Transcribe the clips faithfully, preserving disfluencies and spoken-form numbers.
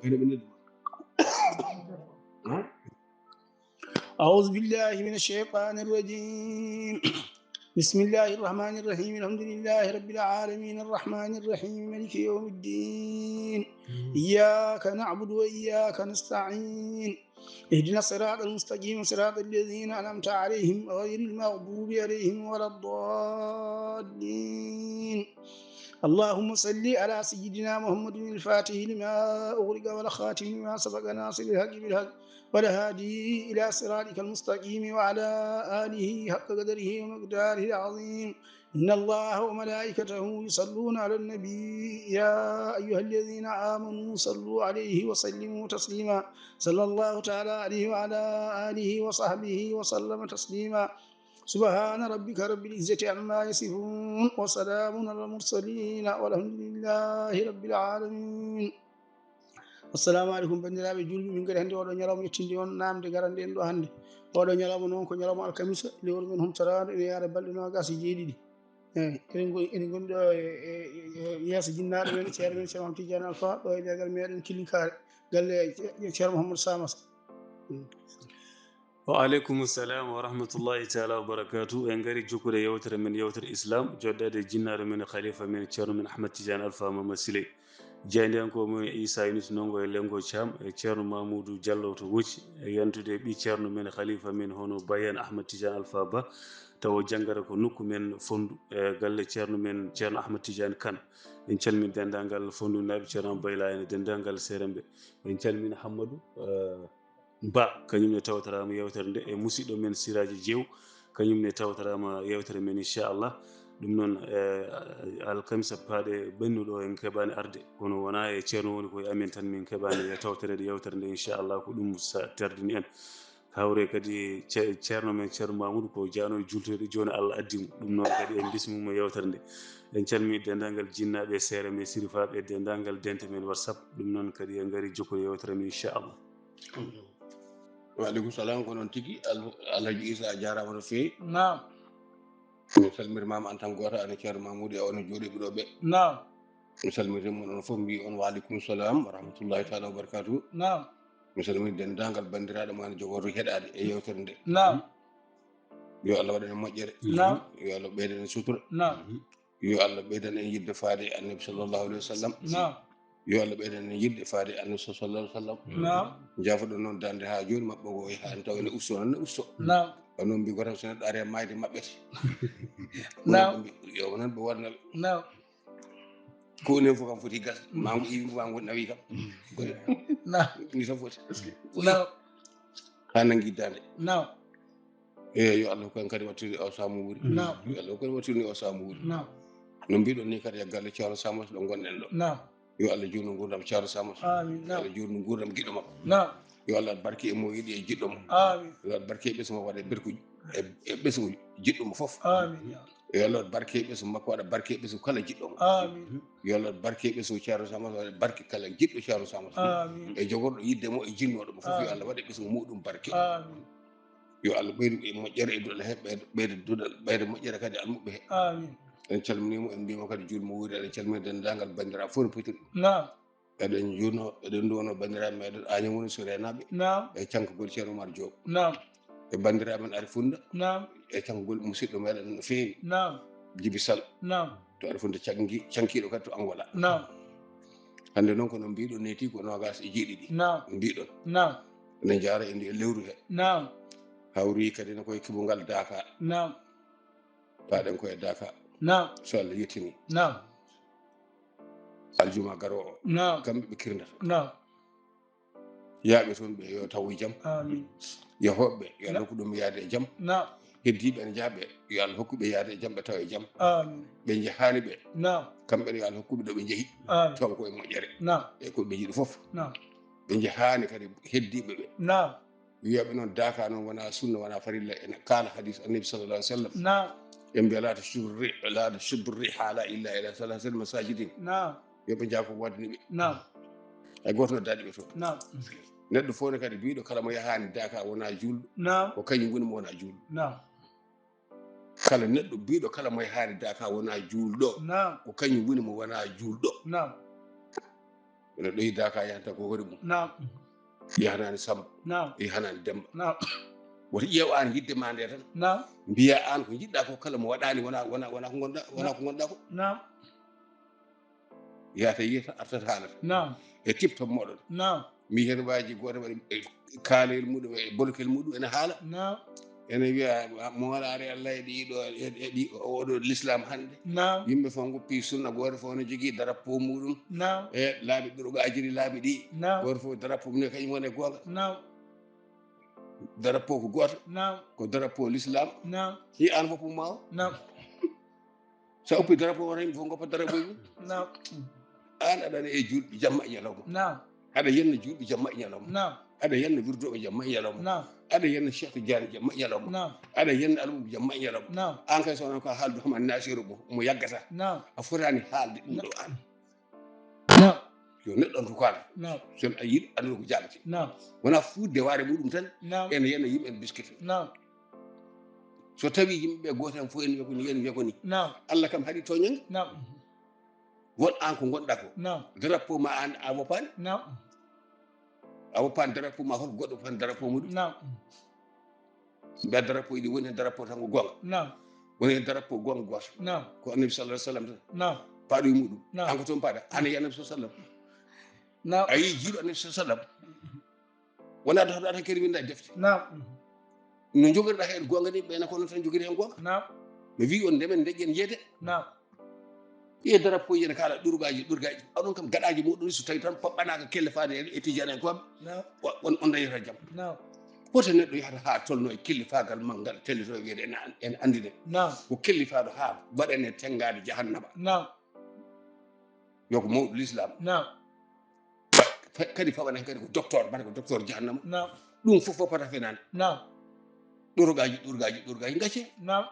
Kadi ɓe noddi. أعوذ بالله من الشيطان الرجيم. بسم الله الرحمن الرحيم. الحمد لله رب العالمين. الرحمن الرحيم. مالك يوم الدين. إياك نعبد وإياك نستعين. اهدنا الصراط المستقيم. صراط الذين أنعمت عليهم غير المغضوب عليهم ولا الضالين. اللهم صل على سيدنا محمد الفاتح لما أغلق والخاتم لما سبق ناصر الحق بالحق والهادي إلى صراطك المستقيم وعلى آله حق قدره ومقداره العظيم. إن الله وملائكته يصلون على النبي، يا أيها الذين آمنوا صلوا عليه وسلموا تسليما. صلى الله تعالى عليه وعلى آله وصحبه وسلم تسليما. سبحان ربك رب العزة عما يصفون، وسلام على المرسلين، والحمد لله رب العالمين. Assalamu aleykum, banndiraaɓe juulɓe. Min ngari hannde oɗo ñalawma, ƴettinde on naamnde garande en ɗo hannde. Oɗo ñalawma noon ko ñalawma alkamisa, lewru men humtoraandu, ene yaara balɗe noogaas e jeeɗiɗi. Eeyi, eɗen ngon-, eɗen ngoni ɗo e, e, e, e yeeso jinnaaɗo men, ceerno men, Ceerno Maam Tidiane Alpha, ɗo e leegal meɗen Kilinkaare, galle Ce-, Ceerno Mouhamadou Samassa. Mm. Wa aleykum salam wa rahmatullahi taala wa barakatuh. En ngari jokkude yewtere men, yewtere Islam, joɗɗade e jinnaaɗo men, khalifa men, Ceerno men Ahmad Tidiane Alpha Mama Siley. Jaayndiyankoo mon Issa Yunus Nongo e Lengo Thiam e Ceerno Mamoudou Diallo to Woci, e yantude e ɓii Ceerno men, khalifa men, hono Bayan Ahmad Tidiane Alpha Ba, tawa janngata ko nokku men Fonndu, e galle Ceerno men, Ceerno Ahmad Tidiane Kane. En calmini denndaangal Fonndunaaɓe, Ceerno Bayla en e denndaangal seeremɓe. En calmini Hammadou, eh, Ba, kañum ne tawtoraama yewtere nde, e musidɗo men Siraaji Jeew, kañum ne tawtoraama yewtere men, inchallah. Ɗum noon, eh, alkamisa paaɗe ɓennuɗo en keɓaani arde, kono wonaa e ceerno woni ko e amen tan, min keɓaani e tawtoreede yewtere nde, inchallah, ko ɗum sa-, tardini en. Hawre kadi ce-, ceerno men Ceerno Mamoudou ko jaano e jultoyɗo, jooni Allah addi mo. Ɗum noon kadi en mbismiima yewtere nde. En calmini denndaangal jinnaaɓe e seere men, sirifaaɓe e denndaangal dente men WhatsApp. Ɗum noon kadi en ngari jokkude yewtere men, inchallah. Wa aleykum salam, ko noon tigi, Al-, Alhaji Issa, a jaaraama no feewi. Naam. Mi salmitiima ma en tant que gooto, an e Ceerno Mamoudou e onon jooɗiiɓe ɗo ɓe. Naam. Mi salmitiima on fof, mbi on wa aleykum salam wa rahmatullahi taala wa barakatuh. Naam. Mi salmini denndaangal banndiraaɗo ma ne jogorto heɗaade e yewtere nde. Naam. Yo Allah waɗan en moƴƴere. Naam. Yo Allah ɓeydan en sutura. Naam. Yo Allah ɓeydan en yiɗde faade e Annabi sallallahu alayhi wa sallam. Naam. Yo Allah ɓeydan en yiɗde faade e Annabi sallallahu alayhi wa sallam. Naam. Jaafoɗon noon daande haa jooni, maɓɓe ko e haa en tawa ene usto, noon ne usto. Naam. Kono noon mbi gooto so neɗɗo ari e maayde maɓɓete. Naam. Yo noon ɓe waɗna ɓe. Naam. Ko onen fof kam foti gas. Mm. Maa ngu iwi, maa ngu nawi kam. Mm. Naam. Ni tan foti. Naam. Haa nangi daande. Naam. Eeyi, yo Allah hokku en kadi wattude o samu wuuri. Naam. Yo Allah hokku en wattude o samu wuuri. Naam. No mbiɗon ni kadi e galle Ceerno Samas ɗo ngonɗen ɗo. Naam. Yo Allah juutnu nguurndam Ceerno Samas. Amiin. Yo Allah juutnu nguurndam giɗɗo makko. Naam. Yo Allah waɗ barke e mo yiɗi e jiɗɗo mo. Amiin. Yo Allah waɗ barke e ɓesngu makko, waɗa e berkuji, e, e ɓesngu jiɗɗo mo fof. Amiin. Yo Allah waɗ barke e ɓesngu makko, waɗa barke e ɓesngu kala jiɗɗo mo. Amiin. Yo Allah waɗ barke e ɓesngu Ceerno Samas, waɗa barke kala jiɗɗo Ceerno Samas. Amiin. E jogorɗo yiɗde mo e jinnooɗo mo fof, yo Allah waɗ e ɓesngu muɗum barke. Amiin. Yo Allah ɓeydu e moƴƴere e duɗal he, ɓeyda, ɓeyda duɗal, ɓeyda moƴƴere kadi almuɓɓe he. Amiin. En calminii mo, en mbiima kadi juulmo wuuri, eɗen calmina denndaangal banndiraaɓe fof no potiri. Naam. Eɗen njuurno, eɗen nduwano banndiraaɓe meɗen Agnam woni so reenaaɓe. Naam. E cankagol Ceerno Oumar Diop. Naam. E banndiraaɓe men Ari Funda. Naam. E cankagol musidɗo meɗen no feewi. Naam. Jibi Sal. Naam. To Ari Funda canki-, cankiiɗo kadi to Angola. Naam. Hannde noon ko no mbiɗon neeti ko noogaas e jeeɗiɗi. Naam. Mbiɗon. Naam. Ene jaara e ndi e lewru he. Naam. Hawri kadi no koye kibungal Daaka. Naam. Paaɗen ko e Daaka. Naam. So Allah yettini. Naam. Aljuma garoowo. Naam. Kamɓe ɓe kirndata. Naam. Yaaɓe toon ɓe yo taw e jam. Amiin. Yahooɓe ɓe yo Allah hokku ɗum yaade e jam. Naam. Heddiiɓe ene njaaɓe yo Allah hokku ɓe yaade e jam, ɓe tawa e jam. Amiin. Ɓe njahaani ɓe. Naam. Kamɓe ne yo Allah hokku ɓe ɗo ɓe njehi. Amiin. Taw ko e moƴƴere. Naam. E ko ɓe njiɗi fof. Naam. Ɓe njahaani kadi heddiiɓe ɓe. Naam. Wiyaaɓe noon, Daaka noon wonaa sunna, wonaa farilla, ene kaala hadiis Annabi sallallahu alaihi wa sallam. Naam. Ɓe mbiya, "La tashuddu ri-, la tashuddu rihaala illa ila salaasati masaajidin." Naam. Yo ɓe njaha ko waɗni ɓe. Naam. Hay gooto noddaani ɓe toon. Naam. Neɗɗo fof ne kadi biiɗo kala mo yahaani Daaka wonaa juulɗo. Naam. Ko kañum woni mo wonaa juulɗo. Naam. Kala neɗɗo biiɗo kala mo yahaani Daaka wonaa juulɗo. Naam. Ko kañum woni mo wonaa juulɗo. Naam. Ene ɗoyi daka yahanta ko hoore mum. Naam. Yahanani Samba. Naam. Yahanani Demba. Naam. Woto ƴeew aan yidde ma nde tan. Naam. Mbiya aan ko njiɗɗa ko kala mo waɗani wona wona wona ko gonɗa wona ko gonɗa ko. Naam. Yata yiyata artata haalata. Naam. E tipto moɗon. Naam. Mi hen waji goto waɗi e kaalel muɗum e bolkel muɗum ene haala. Naam. Ene wiya mo walaare Allah e ɗiɗo e ɗi oɗo l'islam hannde. Naam. Yimɓe fof goppi sunna goto fof ne jogii darapo muɗum. Naam. E laabi ɗurgo ajiri laabi ɗi. Naam. Goto fof darapo mum ne kañum woni e goonga. Naam. Darapo ko goto. Naam. Ko darapo l'islam. Naam. Hi an fof ummawo. Naam. Sa uppi darapo wona yimɓe fof goppa darapo mum. Naam. An aɗa ene e julɓe jamma e ñalawma. Naam. Aɗa yenna julɓe jamma e ñalawma. Naam. Aɗa yenna wirdoɓe jamma e ñalawma. Naam. Aɗa yenna Cheikh Tidiane jamma e ñalawma. Naam. Aɗa yenna Almudi jamma e ñalawma. Naam. An kay so wonaa ko haaldu Hamad Nasiru mo mo yaggata. Naam. A fotaani haalde ɗum ɗo an. Naam. Yo neɗɗo andu ko haala. Naam. So a yiɗi anndude ko jaalete. Naam. Wonaa fuudde waare muɗum tan. Naam. Ene yenna yimɓe en biskit. Naam. So tawi yimɓe ɓe gooto hen fof ene wiya ko ni ene wiya ko ni. Naam. Allah kam haɗi tooñange. Naam. Won an ko gonɗa ko. Naam. Darapo ma an a woppaani. Naam. A woppaani darapo ma hoto goɗɗo woppan darapo muɗum. Naam. Mbiya darapo iɗi woni hen darapo tan ko goonga. Naam. Woni hen darapo goonga gooto. Naam. Ko annabi sallallahu alaihi wasallam tan. Naam. Paaɗo e muɗum. Naam. An ko toon paaɗa. An e annabi sallallahu alaihi wasallam. Naam. A yii jiiɗo annabi sallallahu alaihi wasallam. Wona ɗo haɗa tan kadi winda e defte. Naam. No jogorɗa heen goonga ni ɓeyna kono tan jogori heen goonga. Naam. Mi wi on ndemen ndeƴƴen yeede. Naam. Ɓiye darapo yen kala ɗurgaji ɗurgaji. Onon kam gaɗaji muɗum so tawi tan poɓɓanaka kelle faade e tijani en koɓe. Naam. On on dañata jam. Naam. Hoto neɗɗo yahata ha tolno e kellifagal makko ngal tellito wiyeede ene an- ene andine. Naam. Ko kellifaɗo ha waɗane tengade jahannama. Naam. Yo ko mawɗo l'islam. Naam. Fa- kadi fawanen kadi ko docteur mbaɗa ko docteur jahannama. Naam. Ɗum fof fof fota fenani. Naam. Ɗurgaji ɗurgaji ɗurgaji gacce. Naam.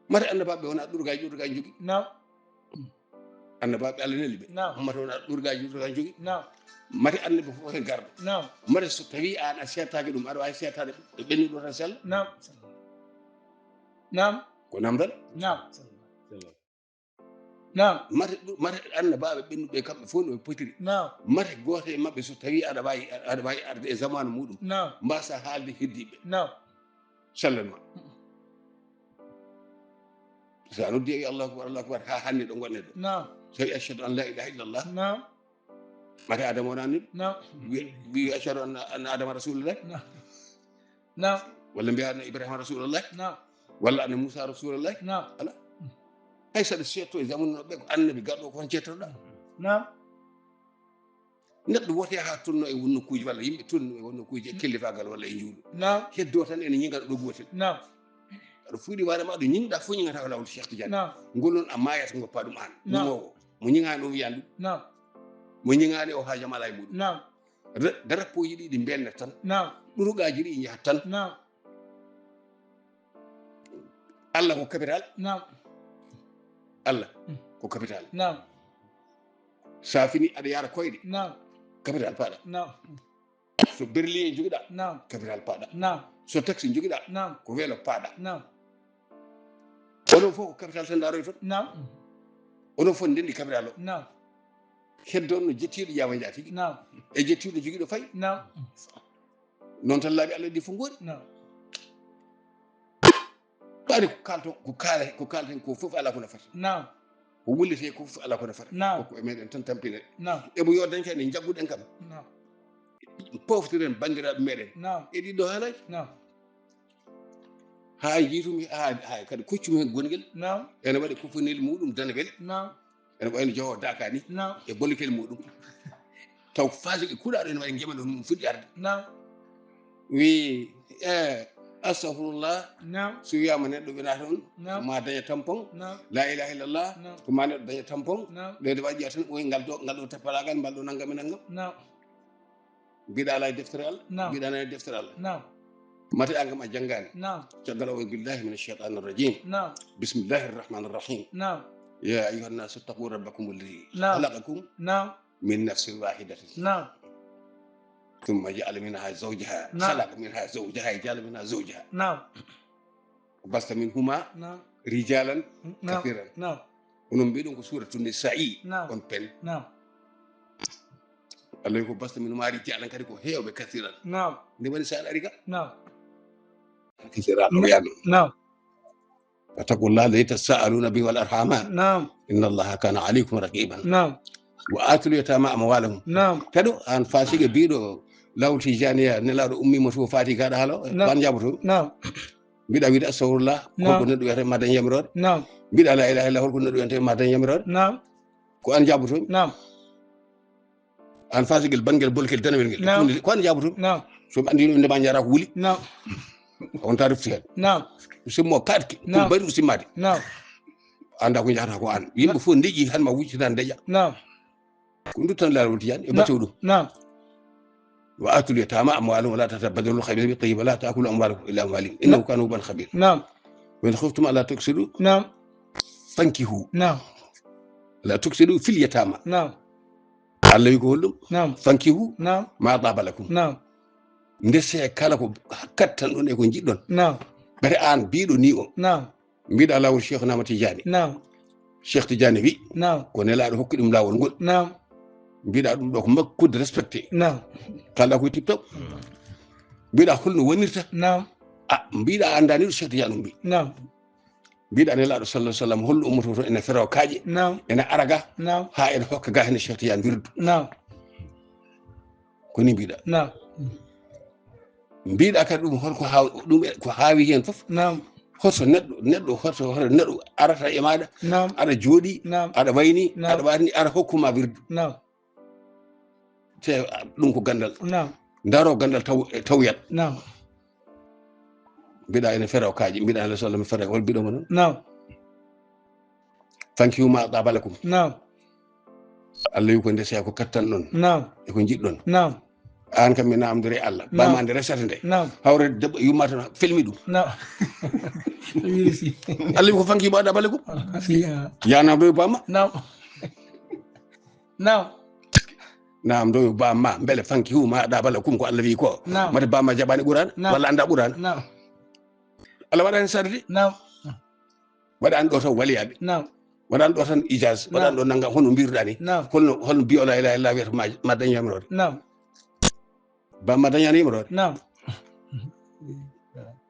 Mate annabaɓe wona ɗurgaji ɗurgaji jogui. Naam. Annabaɓe Allah neli ɓe. Naam. Mate wona ɗurgaji ɗurgaji jogui. Naam. Mate annabi fof hen garɗo. Naam. Mate so tawi an a settaki ɗum aɗa wawi settade ɓe ɓenni ɗo tan sella. Naam. Naam. Ko namdal. Naam. Naam. Mate ɗum mate annabaɓe ɓennuɓe kamɓe fof no ɓe potiri. Naam. Mate goto e mabɓe so tawi aɗa wawi aɗa wawi arde e zamanu muɗum. Naam. Mbasa haalde heddiɓe. Naam. Sallanma. Sa noddi e allahu akbar allahu akbar ha hande ɗo gonɗen ɗo. Naam. So tawi ashhadu an la ilaha illallah. Naam. Mate adama wona nit. Naam. Wi wi ashhadu anna anna adama rasulullah. Naam. Naam. Walla mbiya anna ibrahima rasulullah. Naam. Walla anna moussa rasulullah. Naam. Ala. Hay saɗa setto e zamanu ɓe ko annabi gaɗo ko hon cettoɗa. Naam. Neɗɗo wote ha tolno e won nokkuji walla yimɓe tolno e won nokkuji e kellifagal walla e juuɗo. Naam. Heddo tan ene ñiga ɗo gotel. Naam. Aɗa fuuɗi waɗa ma ɗo ñiŋɗa fof ñiŋata ko lawol Cheikh Tidiane. Naam. Ngol noon a mayata ngo paɗum an. Naam. Ñiŋowo mo ñiŋani o wiyan ɗum. Naam. Mo ñiŋani o haajam ala e muɗum. Naam. Darapoji ɗiɗi mbenna tan. Naam. Ɗurugaji ɗi ñahat tan. Naam. Allah ko capital. Naam. Allah Mm. ko capital. Naam. Sa fini aɗa yara koyɗe. Naam. Capital paɗa. Naam. So berlier jogiɗa. Naam. Capital paɗa. Naam. So taxi jogiɗa. Naam. Ko welo paɗa. Naam. Onon fof ko capital tan daroy toon. Naam. Onon fof ndendi capital o. Naam. Heddo no jettiɗo yama jatigi. Naam. E jettiɗo jogiɗo fay. Naam. Noon tan laabi Allah ɗi fof goɗi. Naam. Ɓaade ko kalton ko kala ko kalten ko fof ala ko nafata. Naam. Ko wullete ko fof ala ko nafata. Naam. Koko e meɗen tan tampine. Naam. Ebo yo dañka ene jagguɗen kam. Naam. Poftiren bandiraɓe meɗen. Naam. E ɗiɗo haalay. Naam. Ha jiitumi ha ha kadi koccumi hen gongel. Naam. Ene waɗi kofanel muɗum danabel. Naam. Ene wayno jowo daka ni. Naam. E bolikel muɗum. Taw fasiqe kuɗaɗo ene waɗi jema ɗo mum fuɗɗi arde. Naam. Wi e astahfirullah. Naam. So wiyama neɗɗo wina toon. Naam. Ma daña tampon. Naam. La ilaha illallah. Naam. Ko ma neɗɗo daña tampon. Naam. Ɓeyde waɗi ƴeewa tan ɓoy ngal ɗo ngal ɗo tappalagal mbal ɗo nanggam e nanggam. Naam. Mbiɗa ala e deftere Allah. Naam. Mbiɗa ala e deftere Allah. Naam. Mate angam a jangani. Naam. Caggal o billah min alcheytan arrajim. Naam. Bismillahi arrahmani arrahim. Naam. Ya ayuha nnasu ittaqu rabbakum alladi Naam. khalaqakum Naam. min nafsin wahidatin. Naam. Thumma jaala minha zawjaha. Naam. Khalaqa minha zawjaha. Jaala minha zawjaha. Naam. Basta minhuma Naam. rijalan Naam. kathiran. Naam. Onon mbiɗon ko suratu nisa'i. Naam. On pen. Naam. Allah ko basta min mari ti alan kadi ko heewɓe kasiran. Naam. Nde woni sa ari ka? Naam. Kasiran o wiya noon. Naam. Wattaqu llaha alladhi tasaaluna bihi wal arhama. Naam. Inna llaha kana alaykum raqiban. Naam. Wa atul yatama amwalahum. Naam. Taɗo an fasike biɗo lawol tijaniya nelaɗo ummi mo to fati gaɗa halo. Naam. Ban jaboto. Naam. Mbiɗa wiide astahfirullah. Naam. Holko neɗɗo wiyata ma dañ yamirore? Naam. Mbiɗa la ilaha illallah, holko neɗɗo wiyata ma dañ yamirore? Naam. Ko an jaboto. Naam. An fasigel bangel bolkel danawel ngel. Naam. Ko an jaboto. Naam. So mi andi ɗum nde ma jara ko wuli. Naam. On ta refti hen. Naam. Simmo kaɗki. Naam. Ɗum bari ko simmade. Naam. Anda ko jahata ko an. Yimɓe fof ndeƴi han ma wuccitan ndeƴa. Naam. Ko ɗum tan laawol tijani e batte ɗum. Naam. Wa atul yatama amwalahum wala tatabaddalu khabitha bit tayyib wala ta'kulu amwalakum ila amwalihim innahu kana huban khabir. Naam. Wa in khiftum alla tuksidu. Naam. Fankihu. Naam. La tuksidu fil yatama. Naam. Allah wi ko holɗum? Naam. Fankihu. Naam. Ma taba lakum. Naam. Ndese kala ko kattan ɗon e ko jiɗɗon. Naam. Ɓete an biɗo ni o. Naam. Mbiɗa laawol Cheikh Ahmad Tidiane. Naam. Cheikh Tidiane wi. Naam. Ko nelaɗo hokki ɗum laawol ngol. Naam. Mbiɗa ɗum ɗo ko makkude respecté. Naam. Kala ko tip top. Mbiɗa holno wonirta. Naam. A mbiɗa andani ɗo Cheikh Tidiane ummi. Naam. Mbiɗa nelaɗo sallallahu alaihi wasallam holno ummoto to ene fero kaaƴe. Naam. Ene araga. Naam. Ha ene hokka ga hene Cheikh Tidiane wirdu. Naam. Ko ni mbiɗa. Naam. Mbiɗa kadi ɗum holko haw-, ɗum e, ko haawi hen fof. Naam. Hoto neɗɗo, neɗɗo, hoto, hoto neɗɗo arata e maɗa. Naam. Aɗa jooɗi. Naam. Aɗa wayni. Naam. Aɗa watni, aɗa hokkuma wirdu. Naam. Te, a, ɗum ko gandal. Naam. Daro gandal taw, e tawyat. Naam. Mbiɗa ene fero kaaƴe, mbiɗa ene solo mi fero, wol mbiɗo mo noon. Naam. Fankihu ma taba lakum. Naam. Allah wi ko ndese ko kattan ɗon. Naam. E ko jiɗɗon. Naam. An kam mi namdore Allah. Naam. Bama nde resata nde. Naam. Hawre debbo yumma tan filmi ɗum. Naam. Wirisi. Allah wi ko fankihu ma taba lakum. Alhamdulillah. Ya namdo bama. Naam. Naam. Naam, ɗo yo bamma, mbele fankihu ma taba lakum ko Allah wi ko. Naam. Mate bamma jaɓani Qur'an, naam, walla anda Qur'an. Naam. Allah waɗani sarde. Naam. Waɗani ɗo tan waliyaɓe. Naam. Waɗani ɗo tan ijaz, naam, waɗani ɗo nangam, hono mbiruɗa ni. Naam. Holno, holno mbiyo la ilaha illallah wiyata ma, ma dañ yamirore. Naam. Bamma dañani yamirore. Naam.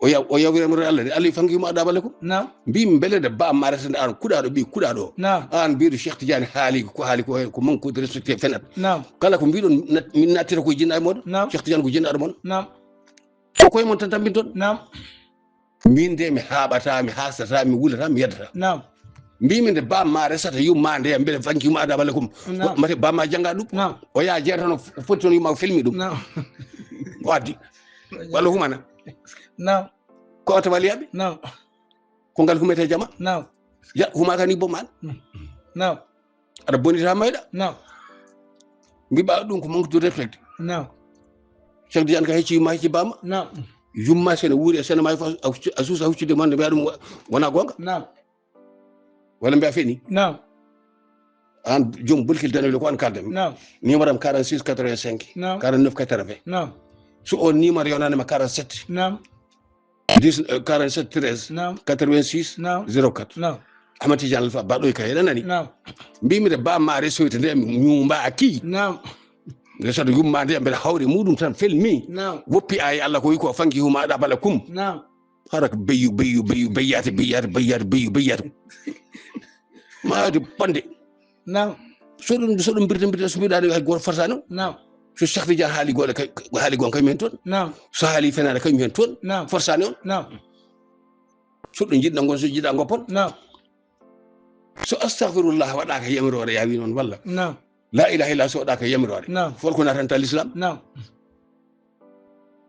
O yaw-, o yawirama Allah de, Allah fankihu ma taba lakum. Naam. Mbi mbele de bamma resande an kuɗaɗo ɓi kuɗaɗo. Naam. An mbiɗo Cheikh Tidiane haali ko haali ko, ko manque de respecté fenat. Naam. Kala ko mbiɗon nat-, min nattira ko jinnaɗo moɗon. Naam. Cheikh Tidiane ko jinnaɗo mon. Naam. Ko koye mon tan tambinton. Naam. Min de mi haaɓata, mi haasata, mi wulata, mi yeddata. Naam. Mbimi nde bamma resata yumma nde mbele fankihu ma taba lakum. Naam. Mate bamma janga ɗum. Naam. O yaa jeeta no foti toon yumma o filmi ɗum. Naam. O addi. Walla humana. Naam. Ko oto waliyaɓe. Naam. Ko ngal humete jama. Naam. Ya huma kani bo man. Naam. Aɗa bonita mayɗa. Naam. Mbiɓa ɗum ko manque de respect. Naam. Cheikh Tidiane ka hecci yumma hecci bamma. Naam. Yumma sene wuuri e sene may fof a hucci-, a suusa huccude mon ne mbiya ɗum wa-, wona gonga. Naam. Walla mbiya feni. Naam. An joom bulkil danawil ko an kaldami. Naam. Numéro am quarante-six quatre-vingt-cinq. Naam. Quarante-neuf quatre-vingts. Naam. So on numéro yonanima quarante-sept. Naam. Dix, euh, quarante-sept treize. Naam. Quatre-vingt-six. Naam. Zéro quatre. Naam. Ahmad Tidiane Alpha baɗoy ka heɗa nani. Naam. Mbimi de bamma resoyde nde mi ñumbaki. Naam. Nde saɗa yumma nde mbeɗa hawre muɗum tan felmi. Naam. Woppi ayi Allah ko wi ko fankihu ma taba lakum. Naam. Hara ko beyyu, beyyu, beyyu, beyyate, beyyate, beyyate, beyyu, beyyate. Maayde bonde. Naam. So ɗum, so ɗum mbirta, mbirta, so mbiɗa ɗum hay goto fotani on. Naam. So Cheikh Tidiane haali goɗɗo kay, haali gon kay mi hen toon. Naam. So haali fenaande kay mi hen toon. Naam. Fotani on. Naam. So ɗum jiɗɗa ngon, so jiɗɗa ngoppon. Naam. So astaghfirullah waɗaka yamirore ya wi noon walla. Naam. La ilaha illallah so waɗaka yamirore. Naam. Holko natanta l'islam? Naam.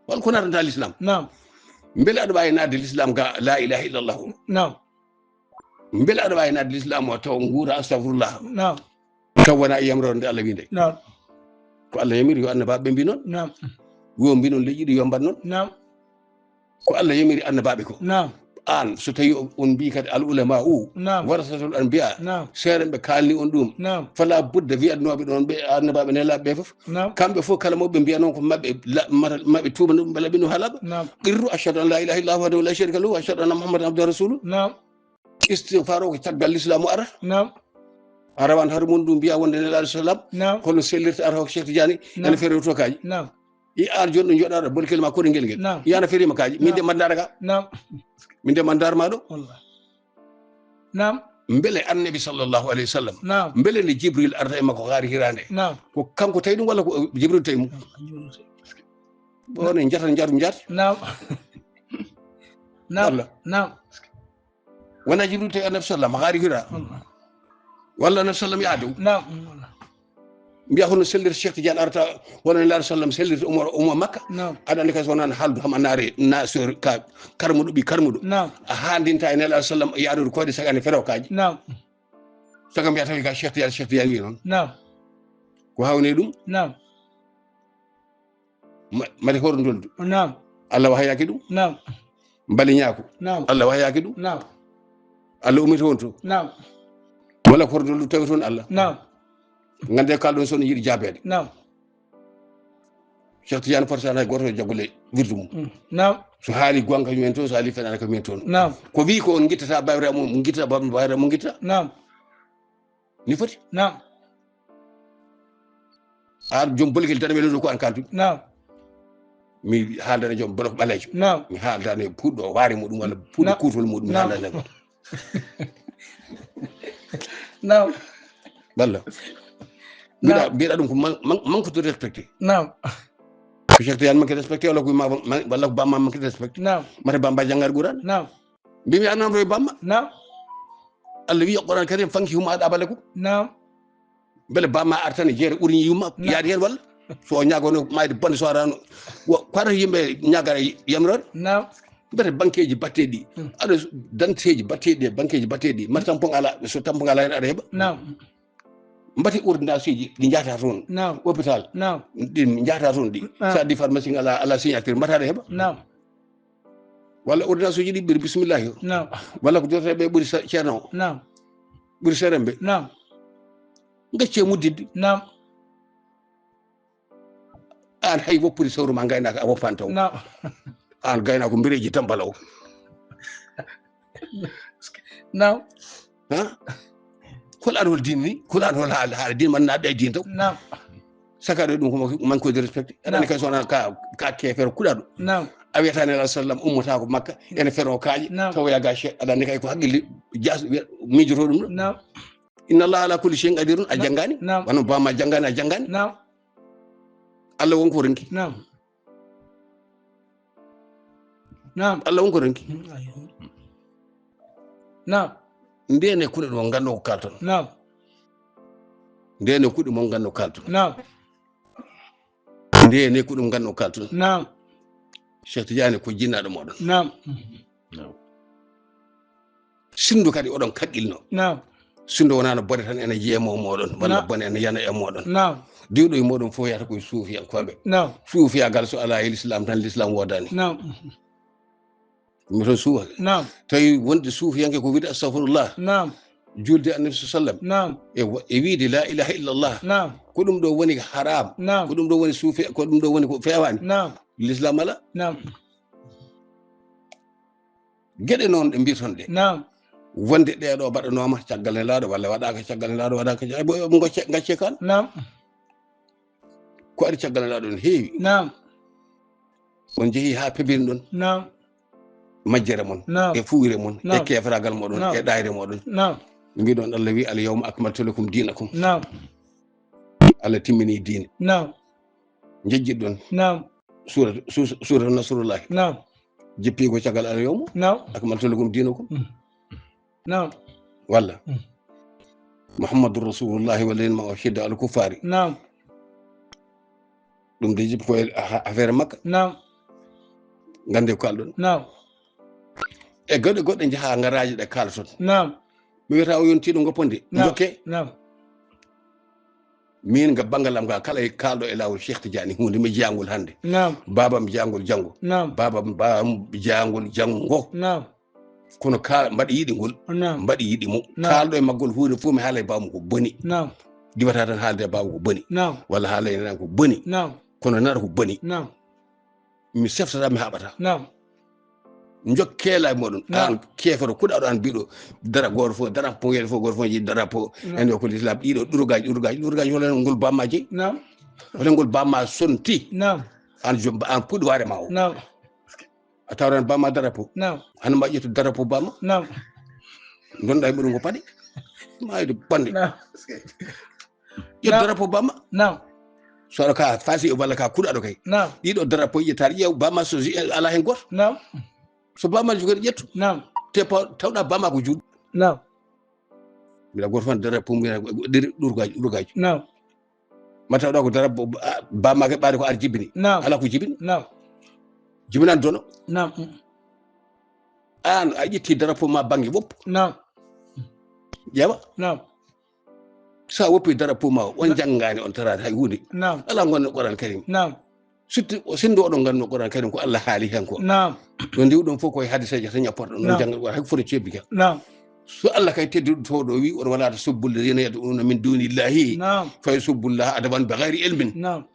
Holko natanta l'islam? Naam. Mbele aɗa wawi nadde l'islam ga la ilaha illallah o? Naam. Mbele aɗa wawi nadde l'islam o taw nguura astaghfirullah? Naam. Taw wona e yamirore nde Allah wi nde? Naam. Ko Allah yamiri yo annabaɓe mbi noon. Naam. Yo mbi noon leƴƴi ɗi yo mbat noon. Naam. Ko Allah yamiri annabaɓe ko. Naam. An so tawi on, on mbi kadi al ulama u, naam, warasatul anbiya, naam, seerenɓe kalni on ɗum. Naam. Fala budda wiyatnoɓe ɗon ɓe annabaɓe nelaɓe ɓe fof. Naam. Kamɓe fof kala moɓe mbiya noon ko maɓɓe la-, mata-, maɓɓe tuuba ɗum ɓe laɓino halaɓa. Naam. Qirru ashhadu an la ilaha illallah wahdahu la sharika lahu wa ashhadu anna muhammadan abduhu wa rasuluhu. Naam. Istighfar o ko caggal l'islam o ara. Naam. A rawan har mun ɗum mbiya wonde Nelaaɗo sallam. Naam. Kono sellirta ar hok Cheikh Tidiane. Naam. Ene fere to kaaji. Naam. I ar jooni ɗo joɗaɗo bolkel ma koɗo ngel ngel. Naam. Yana ferima kaaji. Min de Naam. Mandara ka. Naam. Min de Mandar ma ɗo. Wallah. Naam. Mbele Annabi sallallahu alayhi wa sallam. Naam. Mbele nde Jibril arata e makko haari hirande. Naam. Ko kanko tawi ɗum walla ko Jibril tawi mum? Naam. Ɓone jata jaru jat. Naam. Naam. Wallah. Naam. Wona Jibril tawi Annabi sallam haari hira. Wallah. Walla Annabi sallam yaade. Naam. Wallah. Mbiya hono sellirta Cheikh Tidiane arata, hono Nelaaɗo sallam sellirta Umar, Umar Makka. Naam. Aɗa andi kay so wonano haaldu ham annaare na so ka karmuɗo ɓi karmuɗo. Naam. A haandinta e Nelaaɗo sallam yaadude koyɗe saga ne ferew kaaji. Naam. Saga mbiya tawi ka Cheikh Tidiane, Cheikh Tidiane wi noon. Naam. Ko hawni ɗum? Naam. Ma-, mate hoto ndoldu. Naam. Allah wahayaki ɗum. Naam. Mbali ñaako. Naam. Allah wahayaki ɗum. Naam. Allah umita on to. Naam. Wala ko hoto ndoldu tawi toon Allah. Naam. Ngande kalɗon so on yiɗi jaabeede. Naam. Cheikh Tidiane Farsane hay goto jaggule wirdu mum. Mm. Naam. So haali gonga ko men toon, so haali fenana ko men toon. Naam. Ko wi ko on gittata bayra mum, gittata bam bayra mum gittata. Naam. Ni foti. Naam. Ar joom bolgel tan ɓe ɗo ko an kaldu. Naam. Mi haaldana joom bolok ɓaleejo. Naam. Mi haaldana e puɗɗo waare muɗum walla puɗɗo Naam. Kuutol muɗum mi Naam. Haaldana. Naam. Walla. Mbiɗa, Naam. Mbiɗa ɗum ko man-, man-, manque de respecté. Naam. Ko Cheikh Tidiane manque de respecté walla ko ma-, ma-, walla ko bamma manque de respecté. Naam. Mate bamba janngaade Qur'an. Naam. Mbimi a nanto e bamma. Naam. Allah wiya Qur'an Karim fanki huma aɗa abalekum. Naam. Mbele bamma artani jeere ɓuri yumma Naam. Yaade heen walla? So o ñaagono mayde bonde so arano. Wo-, ko ata yimɓe ñaagara yamroore? Naam. Mbete banqueeji batteeɗi. Hmm. Aɗa danteeji batteeɗi e banqueeji batteeɗi. Ma tampon ala, so tampon ala heen aɗa heɓa? Naam. Mbati ordonnance uji ɗi njahata toon. Naam. Hôpital. Naam. Ɗi njahata toon ɗi. Naam. Sa di pharmacie ala, ala signature, mbata aɗa heɓa? Naam. Walla ordonnance uji ɗi ɓuri bismillahi o. Naam. Walla ko jototeɓe ɓuri sa-, ceerno o. Naam. Ɓuri seeremɓe. Naam. Gacce muddidde. Naam. An hay woppude sawru ma gaynaka a woppani taw. Naam. An gaynako mbireji tambala o. Naam. Ha? Hol an hol diine ni? Hol an hol haala, haala diine man naɓe e diine taw? Naam. Saka ɗo ɗum ko manque de respect. Aɗa andi Naam. Kay so wona ka, ka kefere kuɗaɗo. Naam. A wiyata ne alah sallam ummata ko Makka, ene fero kaaƴe, Naam. Tawoya ga che-, aɗa andi kay ko haqqille jas-, wiya-, miijoto ɗum ɗo. Naam. Inna Allah ala kulli shay'in qadirun, a Naam. Janngani? Naam. Wano bama janngani, a janngani? Naam. Allah won ko ronki. Naam. Naam. Allah won ko ronki. Mm, ayo. Naam. Ndene kuɗe ɗo nganndu ko kalton. Naam. Ndene kuɗe mo nganndu ko kalton. Naam. Ndene kuɗe mo nganndu ko kalton. Naam. Cheikh Tidiane ko jinnaɗo moɗon. Naam. Naam. Sindu kadi oɗon kaqqilno. Naam. Sindu wonano bone tan ene jeemo moɗon, walla Naam. Bone ene yana e moɗon. Naam. Diwɗo e moɗon fof yata koye suufiyankoɓe. Naam. Suufiyagal so ala e l'islam tan, l'islam wodani. Naam. Mi toon suufa. Naam. Tawi wonde suufiyanke ko wiide astahfirullah. Naam. Julde annabi sa sallam. Naam. E wa-, e wiide la ilaha illallah. Naam. Ko ɗum ɗo woni haram. Naam. Ko ɗum ɗo woni suufi, ko ɗum ɗo woni ko fewani. Naam. L'islam ala. Naam. Geɗe noon ɗe mbirton ɗe. Naam. Wonde ɗeɗo mbaɗanoma caggal nelaaɗo walla waɗaka caggal nelaaɗo, waɗaka caggal, bo gacce, gacce kan. Naam. Ko ari caggal nelaaɗo ne heewi. Naam. On jeehi ha pebirɗon. Naam. Majjere mon, Naam. E fuwire mon, Naam. E kefragal moɗon, Naam. E ɗayre moɗon. Naam. Mbiɗon Allah wi, al yawma akmaltu lakum dinakum. Naam. Allah timmini diine. Naam. Jejjitɗon. Naam. Suura, su-, suura Nasrullahi. Naam. Jippi ko caggal al yawma. Naam. Akmaltu lakum dinakum. Mm. Naam. Walla. Mm. Muhammadur Rasulullahi walladhina ma'ahu ashidda al kuffari. Naam. Ɗum de jippi ko e ha-, affaire Makka. Naam. Gande ko kalɗon. Naam. E goɗɗe, goɗɗe jaha ngaraji ɗe kalton. Naam. Mi wiyata o yonti ɗo gopponde. Naam. Jokke. Naam. Min ga banngal am ga kala e kalɗo e laawol Cheikh Tidiane hunde mi jeyangol hannde. Naam. Babam jeyangol janngo. Naam. Babam, babam jeyangol janngo. Naam. Kono ka mbaɗi yiɗi ngol. Naam. Mbaɗi yiɗi mo. Naam. Kalɗo e maggol hunde fof mi haala e babam ko boni. Naam. Diwata tan haalde e babam ko boni. Naam. Walla haala e nan ko boni. Naam. Kono nana ko boni. Naam. Mi seftata, mi haɓata. Naam. Jokke laabi mooɗon. Naam. Aan keefero kuɗaaɗo aan biiɗo dara gooto fof, dara poyel fof, gooto fof jeyi dara po. Naam. En yo ko l'islam ɗiɗo ɗurgaaji, ɗurgaaji, ɗurgaaji, wala ngol bamma jeyi? Naam. Wala ngol bamma sonti? Naam. Aan jom, aan puɗi waare ma o. Naam. A tawran bamma dara po. Naam. Hano ma ƴettu dara po bamma? Naam. Ndonɗa e muɗum ko paɗi. Ma yiɗi bande. Naam. Ƴeew. Naam. Drapeau bamma. Naam. So aɗa ka fasi o walla ka kuɗaɗo kay. Naam. Ɗiɗo drapeau ƴettaɗo, ƴeew bamma so si-, ala hen goto. Naam. So bamma jogoɗo ƴettu. Naam. Te pa-, tawɗa bamma ko juuɗo. Naam. Mbiɗa goto fan drapeau mbiɗa ɗiri ɗurgaji, ɗurgaji. Naam. Ma tawɗa ko drapeau, a, bamma ke ɓaade ko ar jibini. Naam. Ala ko jibini. Naam. Jibinan dono. Naam. An a ƴetti drapeau ma bangge woppo. Naam. Ƴeewa. Naam. Sa woppi drapeau ma o, on na- janngani on taraade hay huunde. Naam. Ala ngonno Qur'an Karim. Naam. Surtout o sinndo oɗon nganno Qur'an Karim ko Allah haali hen ko. Naam. No ndiwɗon fof koye hadiseeje tan ñapporɗon, non. Naam. Janngal Qur'an hay ko foti ceebbi ka. Naam. So Allah kay tedduɗo towɗo o wi, on wala tasubbu alladhina yad'una min dunillahi, naam, fa yasubbu Allaha adwan bi ghayri ilmin. Naam.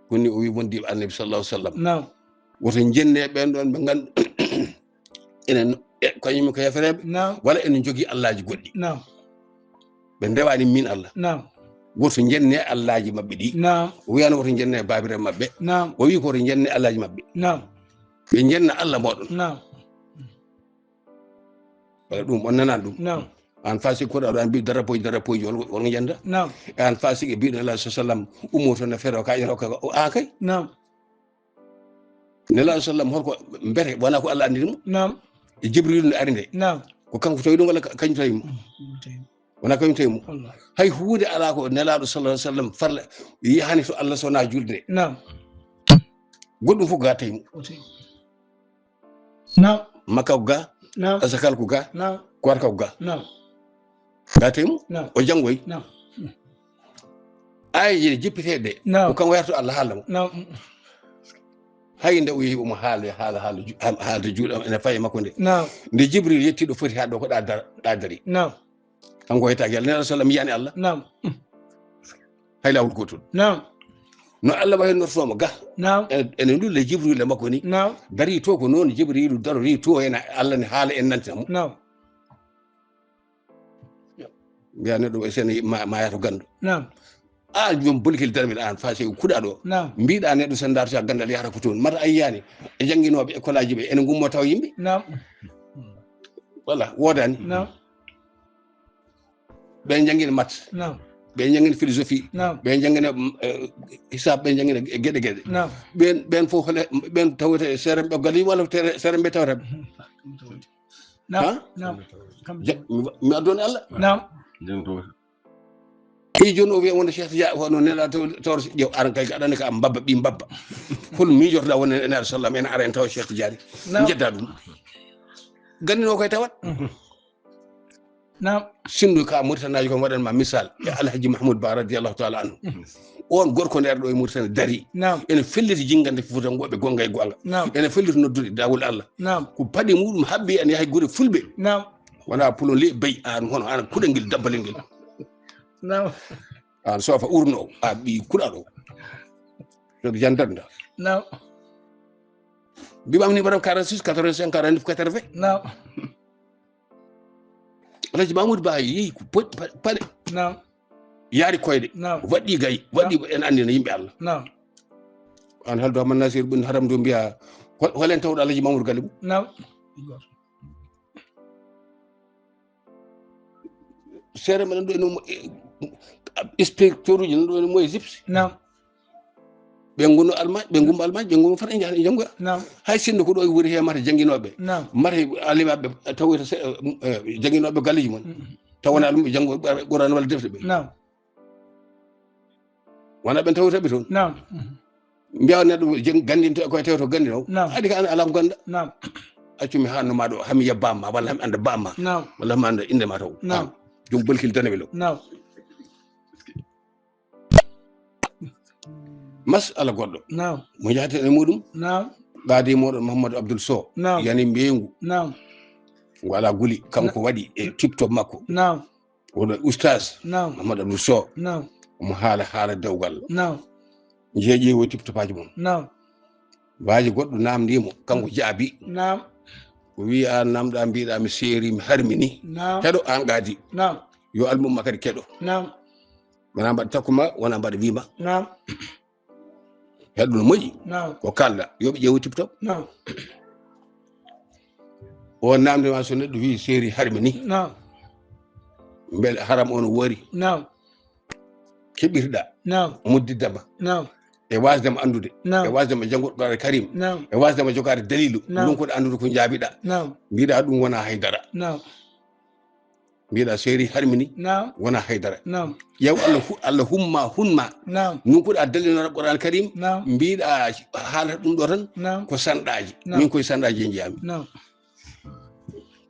Woni o wi wondiɓe Annabi sallallahu alaihi wasallam. Naam. Woto jenne ɓen ɗon ɓe ngandu enen e kañum ko hefereɓe. Naam. Wala ene jogii allaji goɗɗi. Naam. Ɓe ndewani min Allah. Naam. Woto jenne allaji maɓɓe ɗi. Naam. O wiyano woto jenne babiraɓe maɓɓe. Naam. O wi ko woto jenne allaji maɓɓe. Naam. Ɓe jenna Allah moɗon. Naam. Wala ɗum on nanani ɗum. Naam. An fasik koɗo aɗa mbi drapeau ji, drapeau ji, wol, wol jenda. Naam. E an fasik e biɗo Nelaɗo sallam ummo to na fero ka ƴeto ka o a kay. Naam. Nelaɗo sallam holko mbete wona ko Allah andini mo? Naam. E Jibril no ari nde. Naam. Ko kanko tawi ɗum walla ka-, kañum tawi mo? Mm, mm, tawi mo. Wona kañum tawi mo. Wallahi. Hay huunde ala ko Nelaɗo sallallahu alaihi wasallam farla yahani to Allah sona julde. Naam. Goɗɗum fof ga tawi mo. O tawi mo. Naam. Makka ko ga, naam, asakal ko ga, naam, koorka ko ga. Naam. Ga tawi mo, naam, o janngoy. Naam. Aayeeje ɗe jippiteeɗe ɗe, naam, ko kanko yarto Allah haala mo. Naam. Hay nde o yehi omo haala, haala, haala ju-, haal-, haalde juuɗe am ene faye makko nde. Naam. Nde Jibril yetti ɗo foti haa ɗo ko ɗa dar-, ɗa dari. Naam. Kanko o yettaaki Allah. Nelaɗo sallam yiyani Allah. Naam. Hay laawol gootol. Naam. No Allah wayi nortoomo ga. Naam. Ene, ene ndulle Jibril e makko ni. Naam. Dari to ko noon Jibrilu darori to en Allah ne haala en nantina mo. Naam. Mbiya neɗɗo o sene ma, ma yato ganndo. Naam. A joom bolkil darmin an fa sey kuɗa ɗo. Naam. Mbiɗa neɗɗo sen darta gandal yahata ko toon. Mata a yiyani e jannginooɓe école aji ɓe ene ngummo taw yimɓe. Naam. Wala, woodani. Naam. Ɓe jangina maths. Naam. Ɓe jangina philosophie. Naam. Ɓe jangina, mm, eh, hisab, ɓe jangina ge-, geɗe geɗe. Naam. Ɓen, ɓen fof hole, ɓen tawete seere ɓe gali walla tere-, seere ɓe tawata ɓe. Naam. Ha? Naam. Kam ja-, mi wa-, mi addono Allah. Naam. Jangto. E jooni o wiya wonde Cheikh Tidiane, hono Nelaɗo taw-, tawata ƴeew aran kay aɗani ka mbabba, ɓi mbabba. Hol miijorɗa wonde Nelaɗo sallam ene ara en tawa Cheikh Tidiane? Naam. Jedda ɗum. Gandino koye tawat. Mhm. Naam. Sindu ka Mauritanie ko waɗan ma misal e Alhaji Mahmoud Ba radiyallahu ta'ala anhu. Mhm. On gorko nder ɗo e Mauritanie dari. Naam. Ene felliti jingande Fuutankoɓe gonga e gonga. Naam. Ene felliti noddude dawol Allah. Naam. Ko paɗe muɗum habbi ene yahay gure fulɓe. Naam. Wona pulon le bay an hono an kuɗangel dabbalel ngel. Naam. An sofa urno a ɓi kuɗa ɗo. Ɗo jandarda. Naam. Bimam ni borom quarante-six, quatre-vingt-cinq, quarante-neuf, quatre-vingts. Naam. Alhaji Mamoudou Ba yehi ko pa-, pa-, paɗe. Naam. Yaari koyɗe. Naam. Waɗɗi gayi, waɗɗi naam. En anndina yimɓe Allah. Naam. An haldo Hamad Nasir ɓun haram do mbiya, hol-, holen tawɗo Alhaji Mamoudou Galibou? Naam. Seere men ɗo ene mo-, e, inspecteur uji ɗo ene mo Égypte. Naam. Ɓe ngonno Allemagne, ɓe ngumma Allemagne, ɓe ngumma Farayse, ɓe njanngoya. Naam. Hay sinno ko ɗo e woni he mata jannginooɓe. Naam. Mata alimaɓe tawoyta se-, eh, jannginooɓe galleeji mon. Mm, mm. Taw wona ɗum ɓe janngo Qur'an walla defte ɓe. Naam. Wona ɓen tawoyta ɓe toon. Naam. Mm. Mbiya neɗɗo jen-, ganndinto e koye tewto ganndino. Naam. Haɗi ka an alaa ko gannda. Naam. Accu mi haanno ma ɗo, hami yiya bamma, walla hami annda bamma. Naam. Walla hami annda innde ma taw. Naam. An, jom bolkil dane ɓe ɗo. Naam. Masala goɗɗo. Naam. Mo jahata e muɗum. Naam. Ɓaade moɗon Mahamadou Abdoul Sow. Naam. Yani mbeyngu. Naam. Ngu alaa guli. Kanko na-, waɗi e tipto makko. Naam. Oɗo oustaz. Naam. Mahamadou Abdoul Sow. Naam. Omo haala haala dewgal. Naam. Jeeƴi o tiptopaaji mum. Naam. Waaji goɗɗo namndii mo, kanko jaabi. Naam. O wiyi, "Aan namɗa, mbiɗa mi seeri, mi harmini." Naam. Heɗo, aan qaadi. Naam. Yo almumma kadi keɗo. Naam. Wona mbaɗa takku ma, wona mbaɗa wii ma. Naam. Heɗo no moƴƴi. Naam. Ko kalɗa, yo ɓe ƴeewu tip top. Naam. O namnde ma so neɗɗo wiyi seeri harmini. Naam. Mbele haram on woori? Naam. Keɓirɗa. Naam. Muddidde ma. Naam. E wasde ma anndude. Naam. E wasde ma janngude Qur'aan Karim. Naam. E wasde ma jogaade daliilu. Naam. Ɗum ko ɗa anndude ko njaabiɗa. Naam. Mbiɗa ɗum wona haydara. Naam. Mbiɗa seeri harmini. Naam. Wona haydara. Naam. Ƴeew Allah hu-, Allah humma, hunma. Naam. Nunkuɗa dalilnora Qur'aan Karim. Naam. Mbiɗa haalata ɗum ɗo tan. Naam. Ko sanɗaaji. Naam. Min koye sanɗaaji e njiyami. Naam.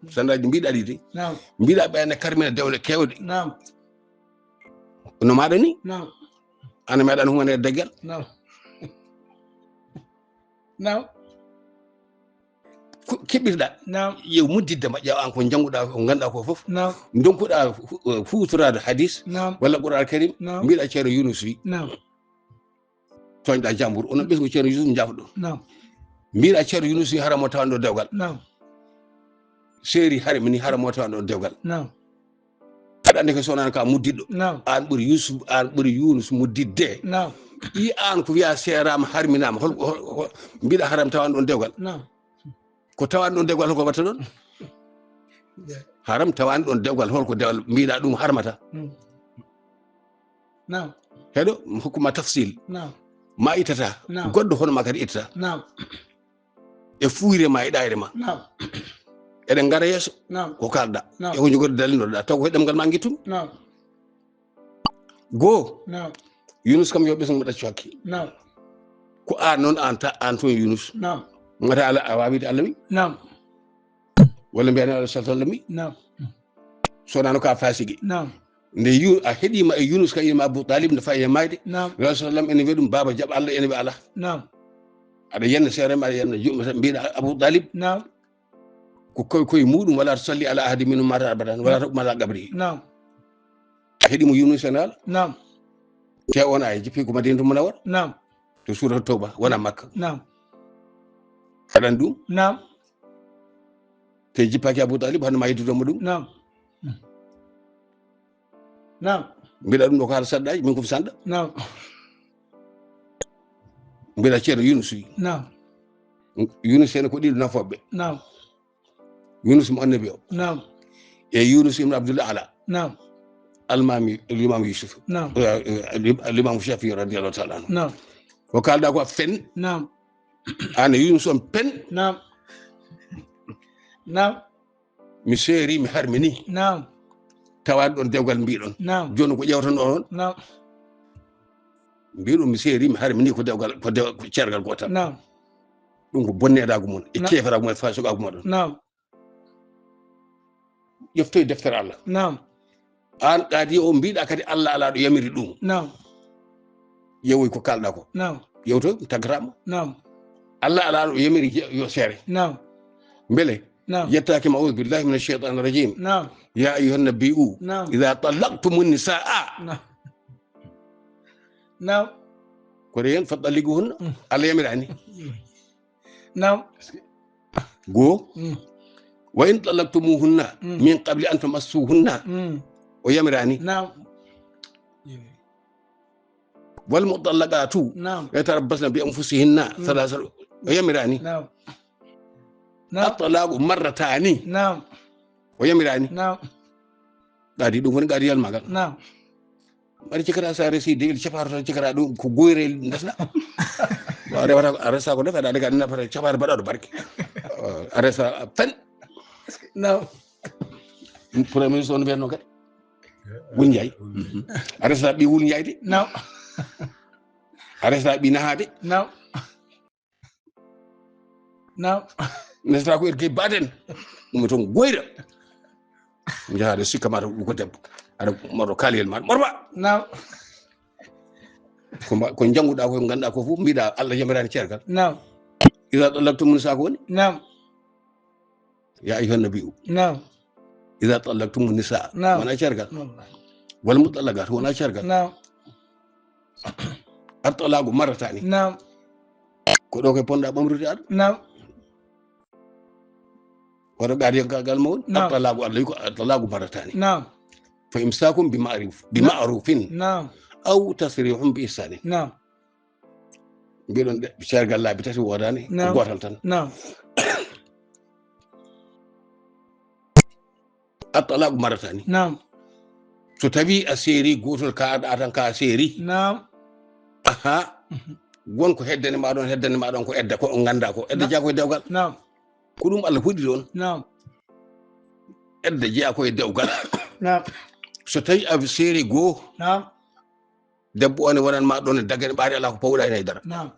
Sanɗaaji mbiɗa ɗi de. Naam. Mbiɗa ɓe ene karmina dewle kewɗe. Naam. No maɗa ni? Naam. Ana meɗa humane deggal? Naam. Naam. Ko keɓirɗa? Naam. Ƴeew muddidde ma, ƴeew an ko jannguɗa, ko ngannduɗa ko fof. Naam. Ndonkuɗa hu-, huutoraade hadis, naam, walla Qur'aan Karim, naam, mbiɗa Ceerno Yunus wi. Naam. Tooñɗa jambur, onon ɓesngu Ceerno Yunus njaafo ɗum. Naam. Mbiɗa Ceerno Yunus wi hara mo tawanɗo dewgal. Naam. Seeri hara mini hara mo tawanɗo dewgal. Naam. Aɗa anndi ko so wonano ka muddiɗɗo. Naam. An ɓuri Yusuf, an ɓuri Yunus muddidde. Naam. Ɗi an ko wiya seerama, harminama. Hol, hol, hol, mbiɗa haram tawanɗo on dewgal. Naam. Ko tawanɗo on dewgal, holko watta ɗon? Haram tawanɗo on dewgal, holko dewgal mbiɗa ɗum harmata? Hmm. Naam. Heɗo, mi hokkuma tafsil. Naam. Ma ittata. Naam. Goɗɗo hono ma kadi ittata. Naam. E fuuyre ma, e ɗaayre ma. Naam. Eɗen ngara yeeso. Naam. Ko kalɗa. Naam. E ko jogori dalilnoɗa. Taw ko e ɗemngal ma ngittumi. Naam. Goo. Naam. Yunus kam yo ɓesngu mo ɗaccu hakke. Naam. Ko an noon an ta-, an toon Yunus. Naam. Ngata Allah a waawide Allah wi. Naam. Walla mbiyani Allah sallallahu alaihi wasallam wi. Naam. So wonano ka fasigi. Naam. Nde Yu-, a heɗima e Yunus ka inima Abu Talib nde fayi e mayde. Naam. Rasul sallam ene wiya ɗum, "Baaba, jaɓ Allah," ene wiya, "Alaa." Naam. Aɗa yenna seere ma, aɗa yenna juɗɗo ma, mbiɗa Abu Talib. Naam. Ko koy, koy muɗum, "Wala tusalli ala ahadi minhum mata abadan, wala taqum ala qabri." Naam. A heɗimo Yunus en haala? Naam. Te on aya jippi ko Madinatul Munawwara? Naam. To Surat Tawba, wona Makka. Naam. Aɗan ɗum? Naam. Te jippaki Abu Talib, hano ma yeddude mo ɗum? Naam. Naam. Mbiɗa ɗum ɗo ko haala sanɗaaji, min ko mi sanɗa. Naam. Mbiɗa Ceerno Yunus wi. Naam. Yunus en ko ɗiɗo nafoɓe. Naam. Yunus mo annabi o. Naam. E Yunus ibn Abdul Ala. Naam. Almami, Limam Yusuf. Naam. Eh, eh, Lim-, Limam Shafi radiyallahu ta'ala anhu. Naam. Ko kalɗa ko fen. Naam. An Yunus on pen. Naam. Naam. Mi seeri, mi harmini. Naam. Tawaani ɗon dewgal mbiɗon. Naam. Jooni ko ƴeewtanɗo on? Naam. Mbiɗon mi seeri, mi harmini ko dewgal, ko dew-, ko ceergal gootal. Naam. Ɗum ko bonneɗaagu mon e keeferaagu mon e faasiqaagu mon ɗon. Naam. Ƴeftoy deftere Allah. Naam. An qaadi o mbiɗa kadi Allah alaa ɗo yamiri ɗum. Naam. Ƴeewoy ko kalɗa ko. Naam. Ƴeewtoy taggataama. Naam. Allah alaa ɗo yamiri je-, yo seere. Naam. Mbele? Naam. Yettaaki ma, "A'udhu billahi minash shaytanir rajim." Naam. "Ya ayyuhan nabiyyu, naam, idha tallaqtumun nisaa." Naam. Naam. Ko ɗe yen, "Fatalliquhunna." Mm. Allah yamiraani. Naam. Goo. Mm. "Wa in tallaqtumuhunna, mm, min qabli an tamassuhunna." Mm. O yamiraani. Naam. "Wal mutallaqatu, naam, yatarabbasna bi anfusihinna, mm, thalathata." O yamiraani. Naam. Naam. "At-talaqu marratani." Naam. O yamiraani. Naam. Qaadi, ɗum woni qaadi yalmagal. Naam. Mbaɗa cikata sa resi degel capato tan cikata ɗum ko goyre ndesna. A rewata, a resa ko ndefa, ɗaɗa ka nafata capato baɗaɗo barke. A resa fen. Naam. Premier ministre on wiyatno kadi. Wul Njaay. A resa ɓi Wul Njaay de. Naam. A resa ɓi Naha de. Naam. Naam. Nesata ko ergey baden. Ɗum toon goyra. Njahaade sikka ma ɗum ko debbo. Aɗa moɗo kaliyel ma. Morba. Naam. Ko mba-, ko jannguɗa ko, ngannduɗa ko fof, mbiɗa Allah yamiraani ceergal. Naam. Iza tallaqtumun nisaa ko woni? Naam. Ya ayyuhan nabiyyu. Naam. Iza tallaqtumun nisaa. Naam. Wona ceergal. Wallahi. Wal mutallaqat wona ceergal. Naam. At-talaqu marratani. Naam. Ko ɗo koye ponɗa ɓamrude aɗa. Naam. Wata ɓe adi gal mawɗo. Naam. At-talaagu, Allah wi ko at-talaagu marrataani. Naam. Fa imsaakum bi ma'ruf, bi ma'rufin. Naam. Aw tasrihun bi ihsaanin. Naam. Mbiɗon de, sergal laabi tati woodani, ko gootal tan. Naam. At-talaagu marrataani. Naam. So tawi a seeri gootol, ka aɗa tan ka seeri. Naam. Aha. Mhm. Won ko heddani ma ɗon, heddani ma ɗon ko edda, ko on ngannda ko. Edda jeyaa ko e dewgal. Naam. Ko ɗum Allah fuɗɗiri on. Naam. Edda jeyaa ko e dewgal. Naam. So tawi a seeri goo. Naam. Debbo o ne wonan ma ɗon e dagane ɓaade alaa ko pawɗa heen hay dara. Naam.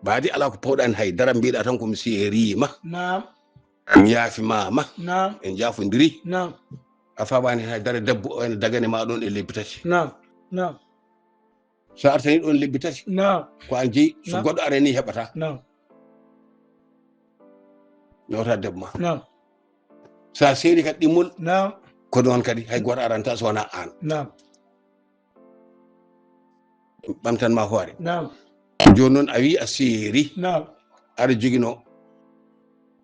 Ɓaade alaa ko pawɗa heen hay dara, mbiɗa tan ko mi seeriima. Naam. Mi yaafimaama. Naam. En jaafondiri. Naam. A faamaani hay dara, debbo o ene dagane ma ɗon e lebbi tati. Naam. Naam. So artani ɗon lebbi tati. Naam. Ko an jeyi, so goɗɗo arani heɓata. Naam. Nawta debbo ma. Naam. Sa seeri kadi ɗimmol. Naam. Ko ɗon kadi hay goto aranta so wona an. Naam. Ɓamtan ma hoore. Naam. Jooni noon a wi a seeri. Naam. Aɗa jogino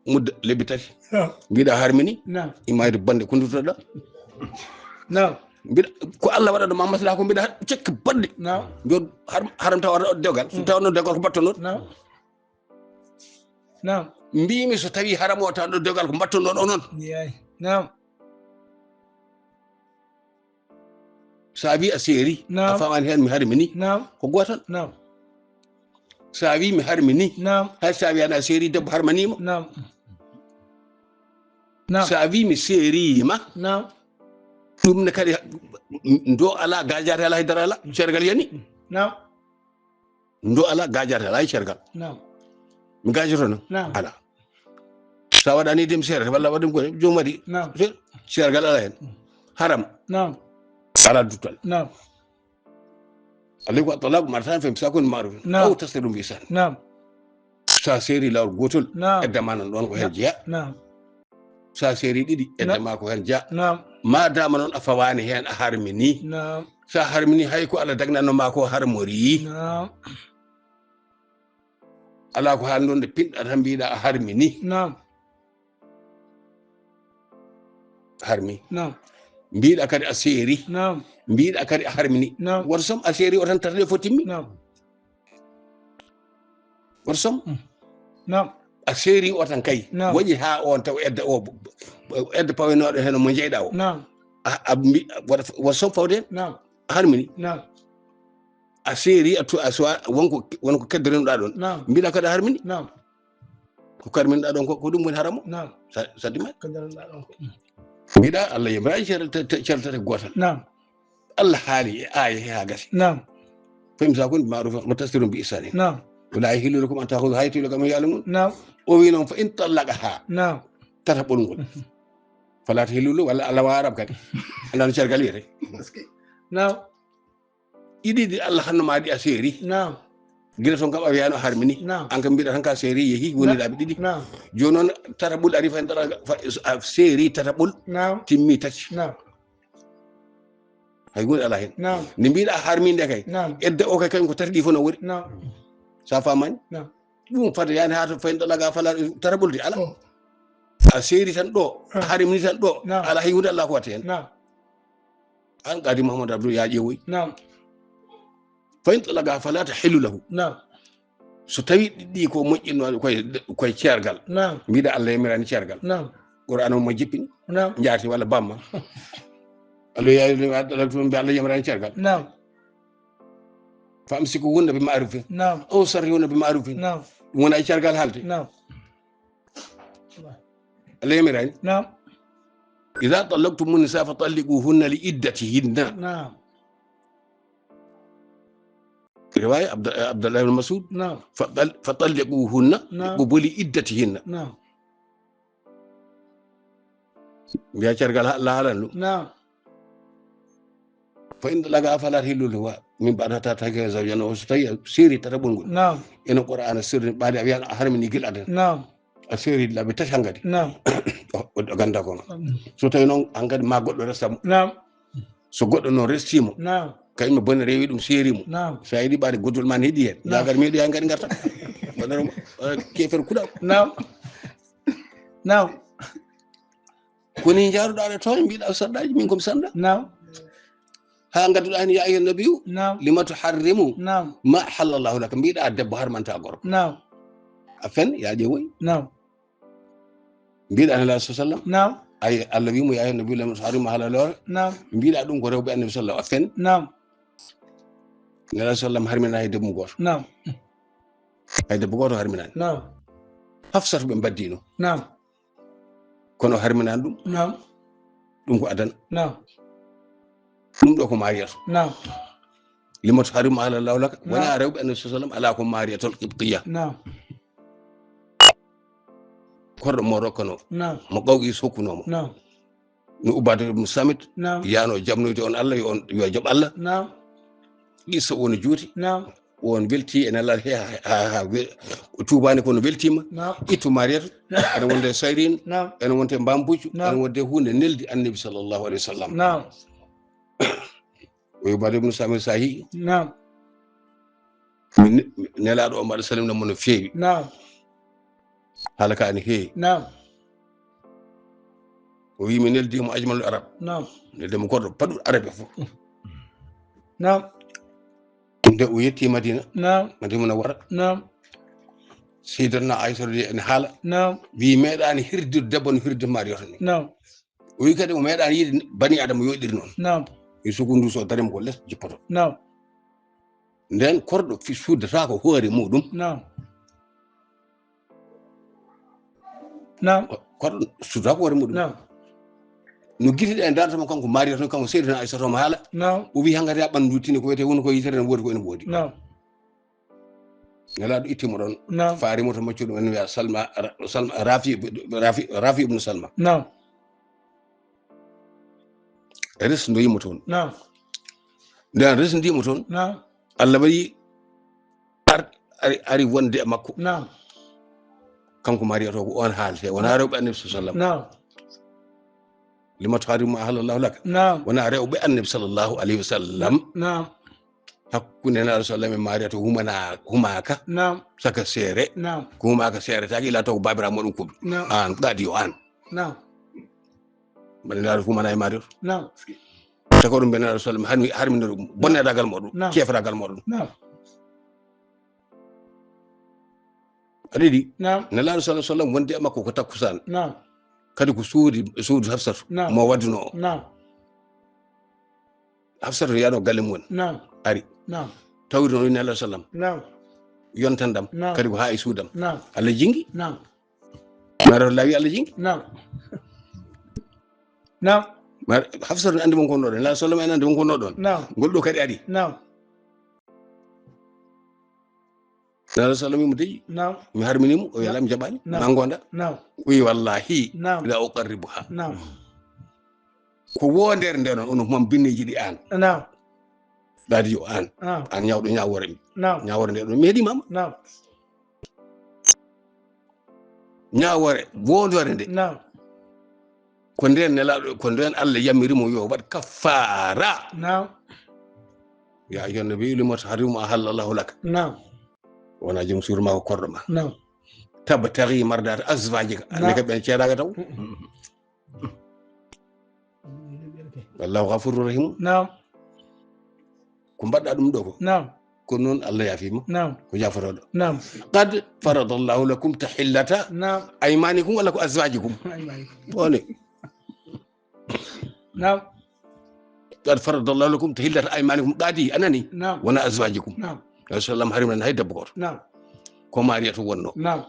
mudda lebbi tati. Naam. Mbiɗa harmini. Naam. Imayde bande ko nduttoɗa. Naam. Mbiɗa ko Allah waɗa ɗo ma maslaha ko mbiɗa har-, cekki bande. Naam. Mbiɗo har-, haram tawa waɗa dewgal. So tawa no dewgal ko mbatton noon. Naam. Naam. Mbimi so tawi haram o tawa ɗo dewgal ko mbatton noon onon. Yeey. Naam. Sa wi a seeri, naam, a faamani heen mi harmini. Naam. Ko gootal. Naam. Sa wi mi harmini. Naam. Hay sa wi ana seeri debbo harmanima. Naam. Naam. Sa wi mi seerima. Naam. Ɗum ne kadi ndo ala gajate ala hay dara ala. Sergal yani. Naam. Ndo ala gajate ala hay sergal. Naam. Mi gajotono. Naam. Ala. Sa waɗani dem seere walla waɗum ko joom waɗi. Naam. Se-, sergal ala hen. Mm. Haram. Naam. Ala duttal. Naam. Alay ko at-talaagu marrataani fa imsaakun bi ma'ruuf. Naam. Aw tasriihun bi ihsaan. Naam. Sa seeri laawol gootol. Naam. Edda ma nan ɗon ko hen jeya. Naam. Sa seeri ɗiɗi, edda ma ko hen jeya. Naam. Ma dama noon a fawaani hen, a harmini. Naam. Sa harmini hay ko Allah dagnanno ma ko harmori. Naam. Ala ko haalnoo nde pinɗa tan mbiɗa a harmini. Naam. Harmi. Naam. Mbiɗa kadi a seeri. Naam. Mbiɗa kadi a harmini. Naam. Woto som a seeri o tan tata ɗe fof timmi. Naam. Woto som. Mm. Naam. A seeri o tan kay. Naam. Waɗi haa on taw edda o, edda pawenooɗo heen mo njeyɗa o. Naam. A, a mbi-, woto, woto som fawde heen. Naam. A harmini. Naam. A seeri, a tu-, a suwa, wonko, wonko keddorinɗa ɗon. Naam. Mbiɗa kadi a harmini. Naam. Ko karminɗa ɗon ko, ko ɗum woni haramo? Naam. Sa-, saddi ma? Ko daranɗa ɗon ko. Mbiɗa Allah yamiraani cer-, te-, te-, cer-, tati gootal. Naam. Allah haali e aaya he haa gasi. Naam. Fa imsaakun bi ma'ruuf aw tasriihun bi ihsaan. Naam. Wa laa yahillu lakum an ta'khudhu, hay to ila kama ya'lamun. Naam. O wi noon fa in tallaqaha. Naam. Tataɓol ngol. Mhm. Fala tahillu lahu, walla Allah wawa arab kadi. Annda no cergal wiyete. Naam. Ɗiɗi ɗi Allah hanno ma ɗi a seeri. Naam. Gila toon kam a wiyano a harmini. Naam. An kam mbiɗa tan ka seeri yeehi woni laabi ɗiɗi. Naam. Jooni noon tataɓol ari fa, fa, a seeri tataɓol. Naam. Timmi tati. Naam. Hay hunde ala hen. Naam. Nde mbiɗa a harmini nde kay. Naam. Edda o kay kañum ko tati ɗi fof no woni. Naam. Sa famani? Naam. Ɗum fade yani ha to fa in tallaqaha fala tataɓol de ala. Oh. A seeri tan ɗo, a harmini tan ɗo. Naam. Ala hay hunde Allah ko watte hen. Naam. An Qadi Mahamadou Abdou ya ƴeewoy. Naam. Fa in tallaqaha fala tahillu lahu. Naam. So tawi ɗiɗi ko moƴƴinno koye, koye ceergal. Naam. Mbiɗa Allah yamirani ceergal. Naam. Qur'an o mo jippini. Naam. Jaati walla bamma. Allah ya, ya, ya, Allah yamirani ceergal. Naam. Fa amsikuhunna bi ma'rufin. Naam. Aw sarrihunna bi ma'rufin. Naam. Ɗum wona e ceergal haalde. Naam. Allah yamirani. Naam. Idha tallaqtumun nisaa fa talliquhunna li iddatihinna. Naam. Riwaya Abd-, Abdullah ibn Mas'ud. Naam. Fa tal-, fa talliquhunna. Naam. Li qubuli iddatihinna. Naam. Mbiya cergal ha-, Allah haalan ɗum. Naam. Fa in tallaqaha fala tahillu lahu min ba'du hatta tankiha zawjan, o so tawi a seeri tataɓol ngol. Naam. Eno Qur'ana sirri ɓaade a wiyan a harmini gila adan. Naam. A seeri laabi tati hankadi. Naam. O, o, o ganda ko. Mm. So tawi noon hankadi ma goɗɗo resta mo. Naam. So goɗɗo noon resti mo. Naam. Kañum bone rewi ɗum, seeri mo. Naam. So a yiɗi ɓaade goddol ma ne heɗi heen. Naam. Jaagar meeɗi haa ngari ngarta. Ɓadara mo, eh, kefer kuɗa. Naam. Naam. Koni njaaruɗaa aɗa tooña, mbiɗa saɗɗaaji, min ko mi sanɗa. Naam. Haa ngadduɗaa heen, "Ya ayyuhan nabiyyu, naam, lima tuharrimu, naam, ma ahallallahu laka." Mbiɗa debbo harmanta gorko. Naam. A fen, yaa ƴeewoy. Naam. Mbiɗa Nelaaɗo sallam. Naam. Ay, Allah wi mo, "Ya ayyuhan nabiyyu, lima tuharrimu ma ahallallahu laka." Naam. Mbiɗa ɗum ko rewɓe Annabi sallam. A fen. Naam. Nelaaɗo sallam harmina hay debbo gooto. Naam. Hay debbo gooto harminaani. Naam. Hafsatu ɓe mbaddino. Naam. Kono harminaani ɗum. Naam. Ɗum ko adana. Naam. Ɗum ɗo ko Mariyatu. Naam. Lima tuharrimu ma ahallallahu laka. Naam. Wona rewɓe Annabi sallam, alaa ko Mariyatul Qibtiyya. Naam. Korɗo mo rokkanoo. Naam. Mo qawqi sokkunoo mo. Naam. No Ubaada ibn Samit. Naam. Yaano jaɓnoyde on Allah, yo on, yo jaɓ Allah. Naam. Qissa o no juuti. Naam. O no welti e Nelaaɗo he, ha, ha, ha, we-, o tuubaani kono weltiima. Naam. Ittu Mariyatu, ene wonde Sayrin, naam, ene wonde Mbambuccu, naam, ene wonde huunde neldi Annabi sallallahu alayhi wa sallam. Naam. O Ubaada ibn Samit so a yii. Naam. Mi ne-, mi Nelaaɗo o mbaɗa salimna mo no feewi. Naam. Haala ka ene heewi. Naam. O wi mi neldi mo ajmalul arab. Naam. Neldi mo goɗɗo paɗuɗo arabe fof. Naam. Nde o yetti Madina. Naam. Madina Munawwara. Naam. Seydatna Aysata ene haala. Naam. Wi meeɗaani hirdude debbo no hirdude Mariyatu ni. Naam. O wi kadi o meeɗaani yiide bani Adama yoɗiri noon. Naam. E sukundu so darima ko les jippoto. Naam. Nden korɗo fi-, suddataako hoore muɗum. Naam. Naam. Ko-, korɗo suddataako hoore muɗum. Naam. No gite ɗe darata mo kanko Mariyatu, kanko Seydina Aysata mo haala. Naam. O wi hankadi a ɓanndu tini ko wiyetee woni ko yitere ne woodi ko ene woodi. Naam. Nelaaɗo itti mo ɗon. Naam. Faari mo to maccuɗo men wiya Salma, Ra-, Salma, Rafi, Rafi, Rafi ibn Salma. Naam. Resndoyi mo toon. Naam. Nde an resndi mo toon, naam, Allah waɗi ar-, ari, ari wonde e makko. Naam. Kanko Mariyatu ko on haalete, wonaa rewɓe Annabi sallallahu alayhi wa sallam. Naam. Lima tuharrimu ma ahallallahu laka. Naam. Wonaa rewɓe Annabi sallallahu alayhi wa sallam. Naam. Hakkunde Nelaaɗo sallam e Mariyatu humana-, humaaka. Naam. Saka seere. Naam. Ko humaaka seeretaake ila taw baabiraaɗo muɗum kuɓi. Naam. Aan, kadi yo aan. Naam. Mbaɗa Nelaaɗo humana e Mariyatu. Naam. Saka ɗum mbe Nelaaɗo sallam harmi-, harmina ɗum. Naam. Bonnedaagal muɗum. Naam. Keefraagal muɗum. Naam. Aɗa yiɗi? Naam. Nelaaɗo sallallahu alayhi wa sallam wonde e makko ko takkusaan. Naam. Kadi ko suudu, suudu Hafsatu. Naam. Mo waddunoo o. Naam. Hafsatu yaano galle mum. Naam. Ari. Naam. Tawri noon Nelaaɗo sallam. Naam. Yontan ɗam. Naam. Kadi ko haa e suudam. Naam. Allah jingi. Naam. Maro lawi Allah jingi. Naam. Naam. Mar-, Hafsatu ne anndi won ko wonno ɗon. Nelaaɗo sallam en anndi won ko wonno ɗon. Naam. Ngol ɗo kadi ari. Naam. Nelaaɗo sallam wimo deƴƴi. Naam. Mi harmini mo, o wiya, naam, mi jaɓaani. Naam. Ma ngonda. Naam. O wi wallahi, naam, la uqarribuha. Naam. Ko wondere nde noon, ono mam binneji ɗi aan. Naam. Ɗaadi yo aan. Naam. Aan ñaawɗo ñaawoore mi. Naam. Ñaawoore nde ɗon, mi heɗii mama. Naam. Ñaawoore, wondore nde. Naam. Ko nden Nelaaɗo, ko nden Allah yamiri mo yo waɗ kaffaara. Naam. Ya ayyuhan nabiyyu lima tuharrimu ma ahallallahu laka. Naam. Wona joom suudu ma ko korɗo ma. Naam. Tabtaghi mardata azwajika. Naam. Ande ka ɓen ceedaaka taw. Mm-mm. Wallahu ghafurur rahim. Naam. Ko mbaɗɗa ɗum ɗo ko. Naam. Ko noon Allah yaafiima. Naam. Ko yaafotooɗo. Naam. Qad faradallahu lakum tahillata, naam, aymanikum walla ko azwajikum. Aymanikum. Woni. Naam. Qad faradallahu lakum tahillata aymanikum, qadi, a nani? Naam. Wona azwajikum. Naam. Rasulullah harmina hay debbo gooto. Naam. Ko Mariyatu wonno. Naam.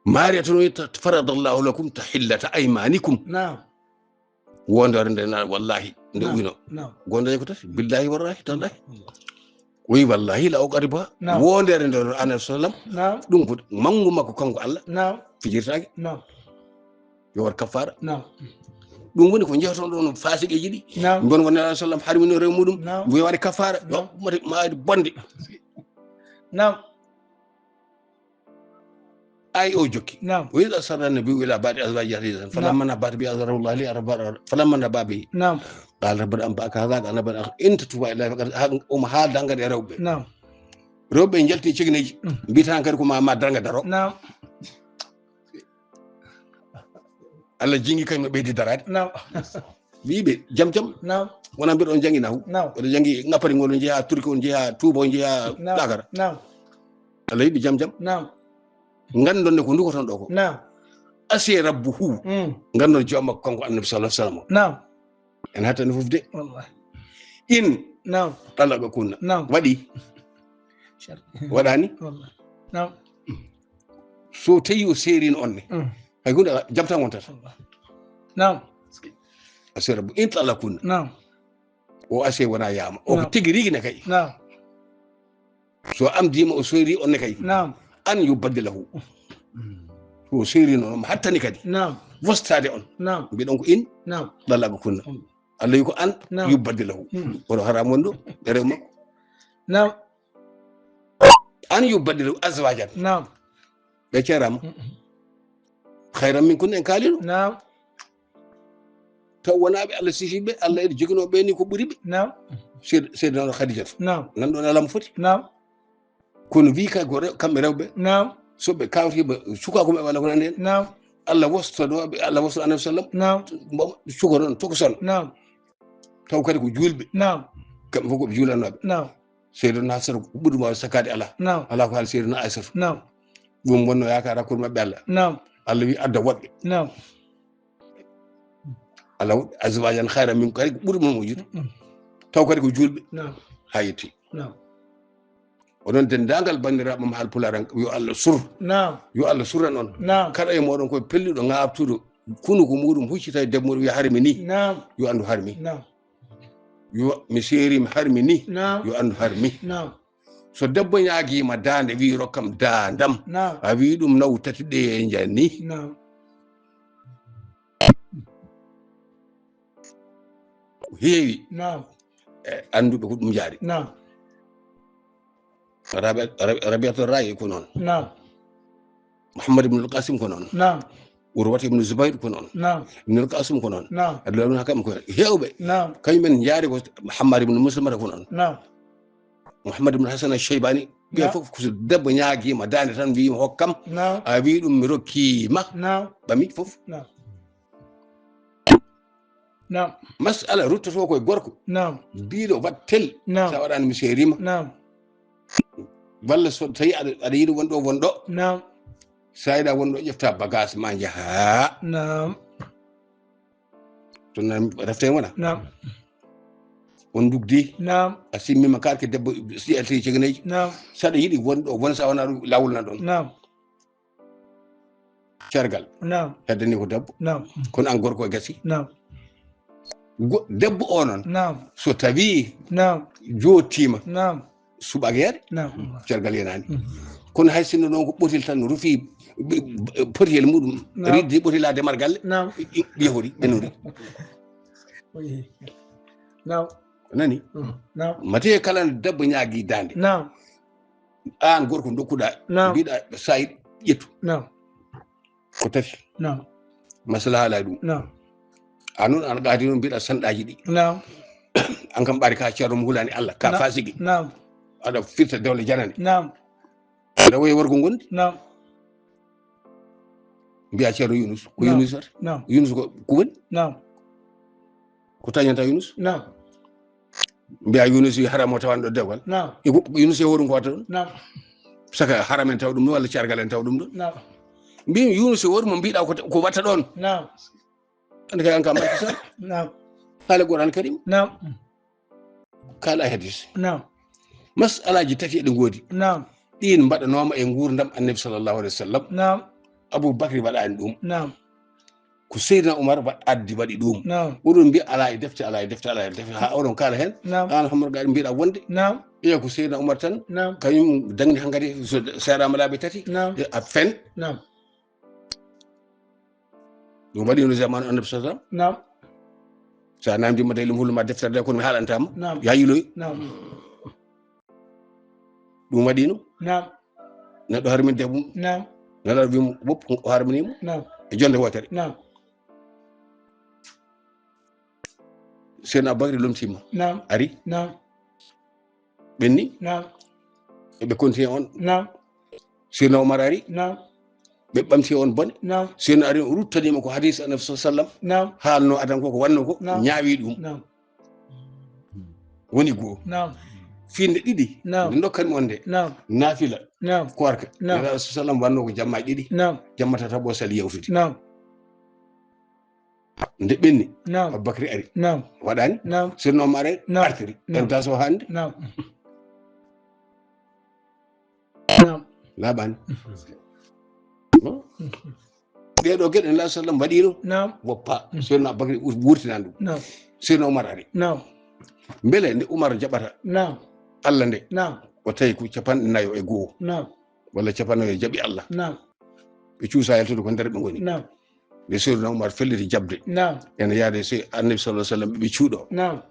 Mariyatu no witta, "Faradallahu lakum tahillata aymanikum." Naam. Wondore nde na, wallahi, nde, naam, uyno. Naam. Gonda ko tati, billahi wallahi tallahi. O wi wallahi la uqarribuha. Naam. Wondere nde Annabi sallam. Naam. Ɗum ko mangu makko kanko Allah. Naam. Fijirtaake. Naam. Yo waɗ kaffaara. Naam. Ɗum woni ko jehtoɗon ɗon fasiqeeji ɗi. Naam. Ngon wona Annabi sallam harmino rew muɗum. Naam. Yo waɗ kaffaara. Naam. Yo ma waɗ bonde. Naam. Ay o jokki. Naam. Wa idh asarra nabiyyu ila ba'di azwajihi hadithan. Naam. Falamma nabba'at bihi azharahu Allahu li arba-, falamma nabba'a bihi. Naam. Qala rabbi anba'aka hadha, qala naba'an akhar. In tatuba ilayya faqad, ha, omo haalda hankadi e rewɓe. Naam. Rewɓe njalti e cegineeji. Mm. Mbiyata hankadi ko ma, ma darnga daro. Naam. Allah jingi kañum no ɓeydi daraade. Naam. Wiyi ɓe jam jam. Naam. Wona mbiɗa on jangi nahu. Naam. Oɗo jangi ngappari ngol, on jeeya Turki, on jeeya Tuuba, on jeeya Naam. Dakar. Naam. Allah yiɗi jam jam. Naam. Ngandon ne ko ndukoton ɗo ko. Naam. Asi rabbuhu. Mm. Ngandon joom makko kanko Annabi sallallahu alaihi wasallam. Naam. En hattani fof de. Wallahi. In Naam. Talaqa kunna. Naam. Waɗi. Sharti. Waɗani? Wallahi. Naam. So tawi o seerino on ne. Mm. Hay hunde ala, jam tan wontata. Wallahi. Naam. Asi rabbuhu in talaqa kunna. Naam. O asi wona yama. O ko Naam. Tigi rigi ne kay. Naam. So amdima o soori on ne kay. Naam. An yubaddilahu. So seerino on, hattani kadi. Naam. Wostade on. Naam. Mbiɗon ko in Naam. Talaqa kunna. Mm. Allah wi ko an Naam. Yubaddilahu. Mm. Oɗo haram wonɗo, e rew makko. Naam. An yubaddilahu azwajan. Naam. Ɓe ceerama. Mm, mm. Khayran minkunna en kaalino. Naam. Taw wonaaɓe Allah sifiɓe, Allah ene joginoo ɓe ni ko ɓuri ɓe. Naam. Seydi-, Seydina Khadijatu. Naam. Nan ɗon alam foti. Naam. Kono wi kay ko rew-, kamɓe rewɓe. Naam. So ɓe kawtiima sukaaku maɓɓe walla ko nandi hen. Naam. Allah wosto ɗo ɓe, Allah wosto Annabi sallam. Naam. Mbo-, suko ɗon, toko son. Naam. Taw kadi ko juulɓe. Naam. Kamɓe fof ko ɓe juulanooɓe. Naam. Seydina Hafsata ko ɓuri mo sakkaade alaa. Naam. Alaa ko haali Seydina Aysata. Naam. Ɗum wonno yaakaar hakkunde maɓɓe Allah. Naam. Allah wi adda woɗɓe. Naam. Allah waɗi azwajan khayran min kadi ko ɓuri mon moƴƴude. Mm. Taw kadi ko juulɓe. Naam. Haa yetti. Naam. Onon denndaangal banndiraaɓe am Haalpulaar en, yo Allah sur. Naam. Yo Allah suran on. Naam. Kala e mooɗon ko pelliɗo ŋaaɓtuɗo kunu ko muɗum huccita e debbo muɗum wiya harmi ni. Naam. Yo anndu harmi. Naam. Yo mi seeri mi harmi ni. Naam. Yo anndu harmi. Naam. So debbo ñaagiima daande, wi rokkam daandam. Naam. A wi ɗum naw tati ɗe njani. Naam. Ko heewi. Naam. E annduɓe ko ɗum jaari. Naam. Rabi-, Rabi-, Rabiatul Ra'i ko noon. Naam. Muhammad ibn al-Qasim ko noon. Naam. Urwata ibn Zubayr ko noon. Naam. Ibn al-Qasim ko noon. Naam. Abdullah ibn Hakam ko noon. Heewɓe. Naam. Kañum en njaari ko Hammar ibn Muslimata ko noon. Naam. Muhammad ibn Hasan al-Shaybani. Ɓe Naam. Fof ko so debbo ñaagiima daande tan wiima hokkam. Naam. A wi ɗum mi rokkiima. Naam. Ɓami fof. Naam. Naam. Masala ruttoto koye gorko. Naam. Mbiɗo wat tel. Naam. Sa waɗani mi seerima. Naam. Walla so tawi aɗa, aɗa yiɗi wonɗo, wonɗo. Naam. Sa yiɗa wonɗo, ƴefta bagage ma njaha. Naam. Toon nan refte wona. Naam. On ndugdi. Naam. A simmima karke debbo si alti cegeneji. Naam. Saɗa yiɗi wonɗo, won sa wona ɗum lawol na ɗon. Naam. Cergal. Naam. Heddani ko debbo. Naam. Kono an gorko e gasi. Naam. Go-, debbo o noon. Naam. So tawi Naam. Jootima. Naam. Suɓaaka yaade. Naam. Cergal yenaani. Mm. Kono hay sinno noon ko ɓotil tan rufi, b-, b-, potiyel muɗum. Naam. Riddi ɓotil haa demal galle. Naam. I-, i-, yahori, ɓenori. Oui. Naam. Nani? Mm. Naam. Mate kala debbo ñaagi daande. Naam. Aan gorko dokkuɗaa, Naam. Mbiɗa Sayid ƴettu. Naam. Ko tati. Naam. Maslaha ala ɗum. Naam. A noon an qaadi noon mbiɗa sanɗaaji ɗi. Naam. An kam ɓaari ka ceerno mo hulaani Allah, ka Naam. Fasigi. Naam. Aɗa firta dewle janane. Naam. Aɗa woye worgo gondi. Naam. Mbiya ceerno Yunus. Ko Naam. Yunus wata? Naam. Yunus ko, ko woni? Naam. Ko tañanta Yunus? Naam. Mbiya Yunus wi haram o tawanɗo dewgal. Naam. E ko Yunus e hoɗum ko watta ɗum? Naam. Saka haram en taw ɗum ɗum walla cargal en taw ɗum ɗum? Naam. Mbi Yunus e hoɗum mo mbiɗa ko, ko watta ɗon? Naam. Andi kay an kam barki sa. Naam. Haala Qur'an Karim. Naam. Kaala e hadis. Naam. Masalaji tati eɗe ngoodi. Naam. Ɗin mbaɗanooma e nguurndam Annabi sallallahu alaihi wasallam. Naam. Abu Bakri waɗaani ɗum. Naam. Ko Seydina Umar wa-, addi waɗi ɗum. Naam. Oɗon mbiya alaa e defte, alaa e defte, alaa e defte. Haa oɗon kaala heen. Naam. Aan Hamar Gaari mbiɗa wonde. Naam. Iya ko Seydina Umar tan. Naam. Kañum dagni hankadi so seeraama laabi tati. Naam. E a fen. Naam. Ɗum waɗi no zaman Annabi sallallahu alaihi wasallam. Naam. Sa namdima de ɗum hulma deftere de kono mi haalantama. Naam. Ya yiloy. Naam. Ɗum waɗino. Naam. Neɗɗo harmin debbo mum. Naam. Nelaaɗo wi mo, wop, o harminii mo. Naam. E jonde wootere. Naam. Seydina Abubakar lomtiima. Naam. Ari. Naam. Ɓenni. Naam. E ɓe continue on. Naam. Seydina Omar ari. Naam. Ɓe ɓamti on bone. Naam. Seydina ari o ruttaniima ko hadis Annabi sallallahu alaihi wasallam. Naam. Haalno adan ko, ko wanno ko, naam, ñaawi ɗum. Naam. Woni goo. Naam. Fiinde ɗiɗi. Naam. Nde ndokkanmi on nde. Naam. Naafila. Naam. Koorka. Naam. Nelaaɗo sallallahu alaihi wasallam wanno ko jammaaji ɗiɗi. Naam. Jamma tataɓo sali yawtude. Naam. Nde ɓenni. Naam. Abubakri ari. Naam. Waɗani. Naam. Seydina Omar ari. Naam. Artiri. Naam. En taso hannde. Naam. Naam. Laaɓani. Ɗee ɗoo geɗe Nelaaɗo sallam waɗiino. Naam. Woppa. Mm. Seydina Abubakri us-, wurtinani ɗum. Naam. Seydina Omar ari. Naam. Mbele nde Umar jaɓata, naam, Allah nde? Naam. O tawi ko capanɗe nayo e goo. Naam. Walla capanɗe nayo jaɓi Allah. Naam. Ɓe cuusa yaltude ko nder ɓe ngoni. Naam. Nde Seydina Umar felliti jaɓde. Naam. Ene yaade se Annabi sallallahu alaihi wasallam ɓe cuuɗo. Naam.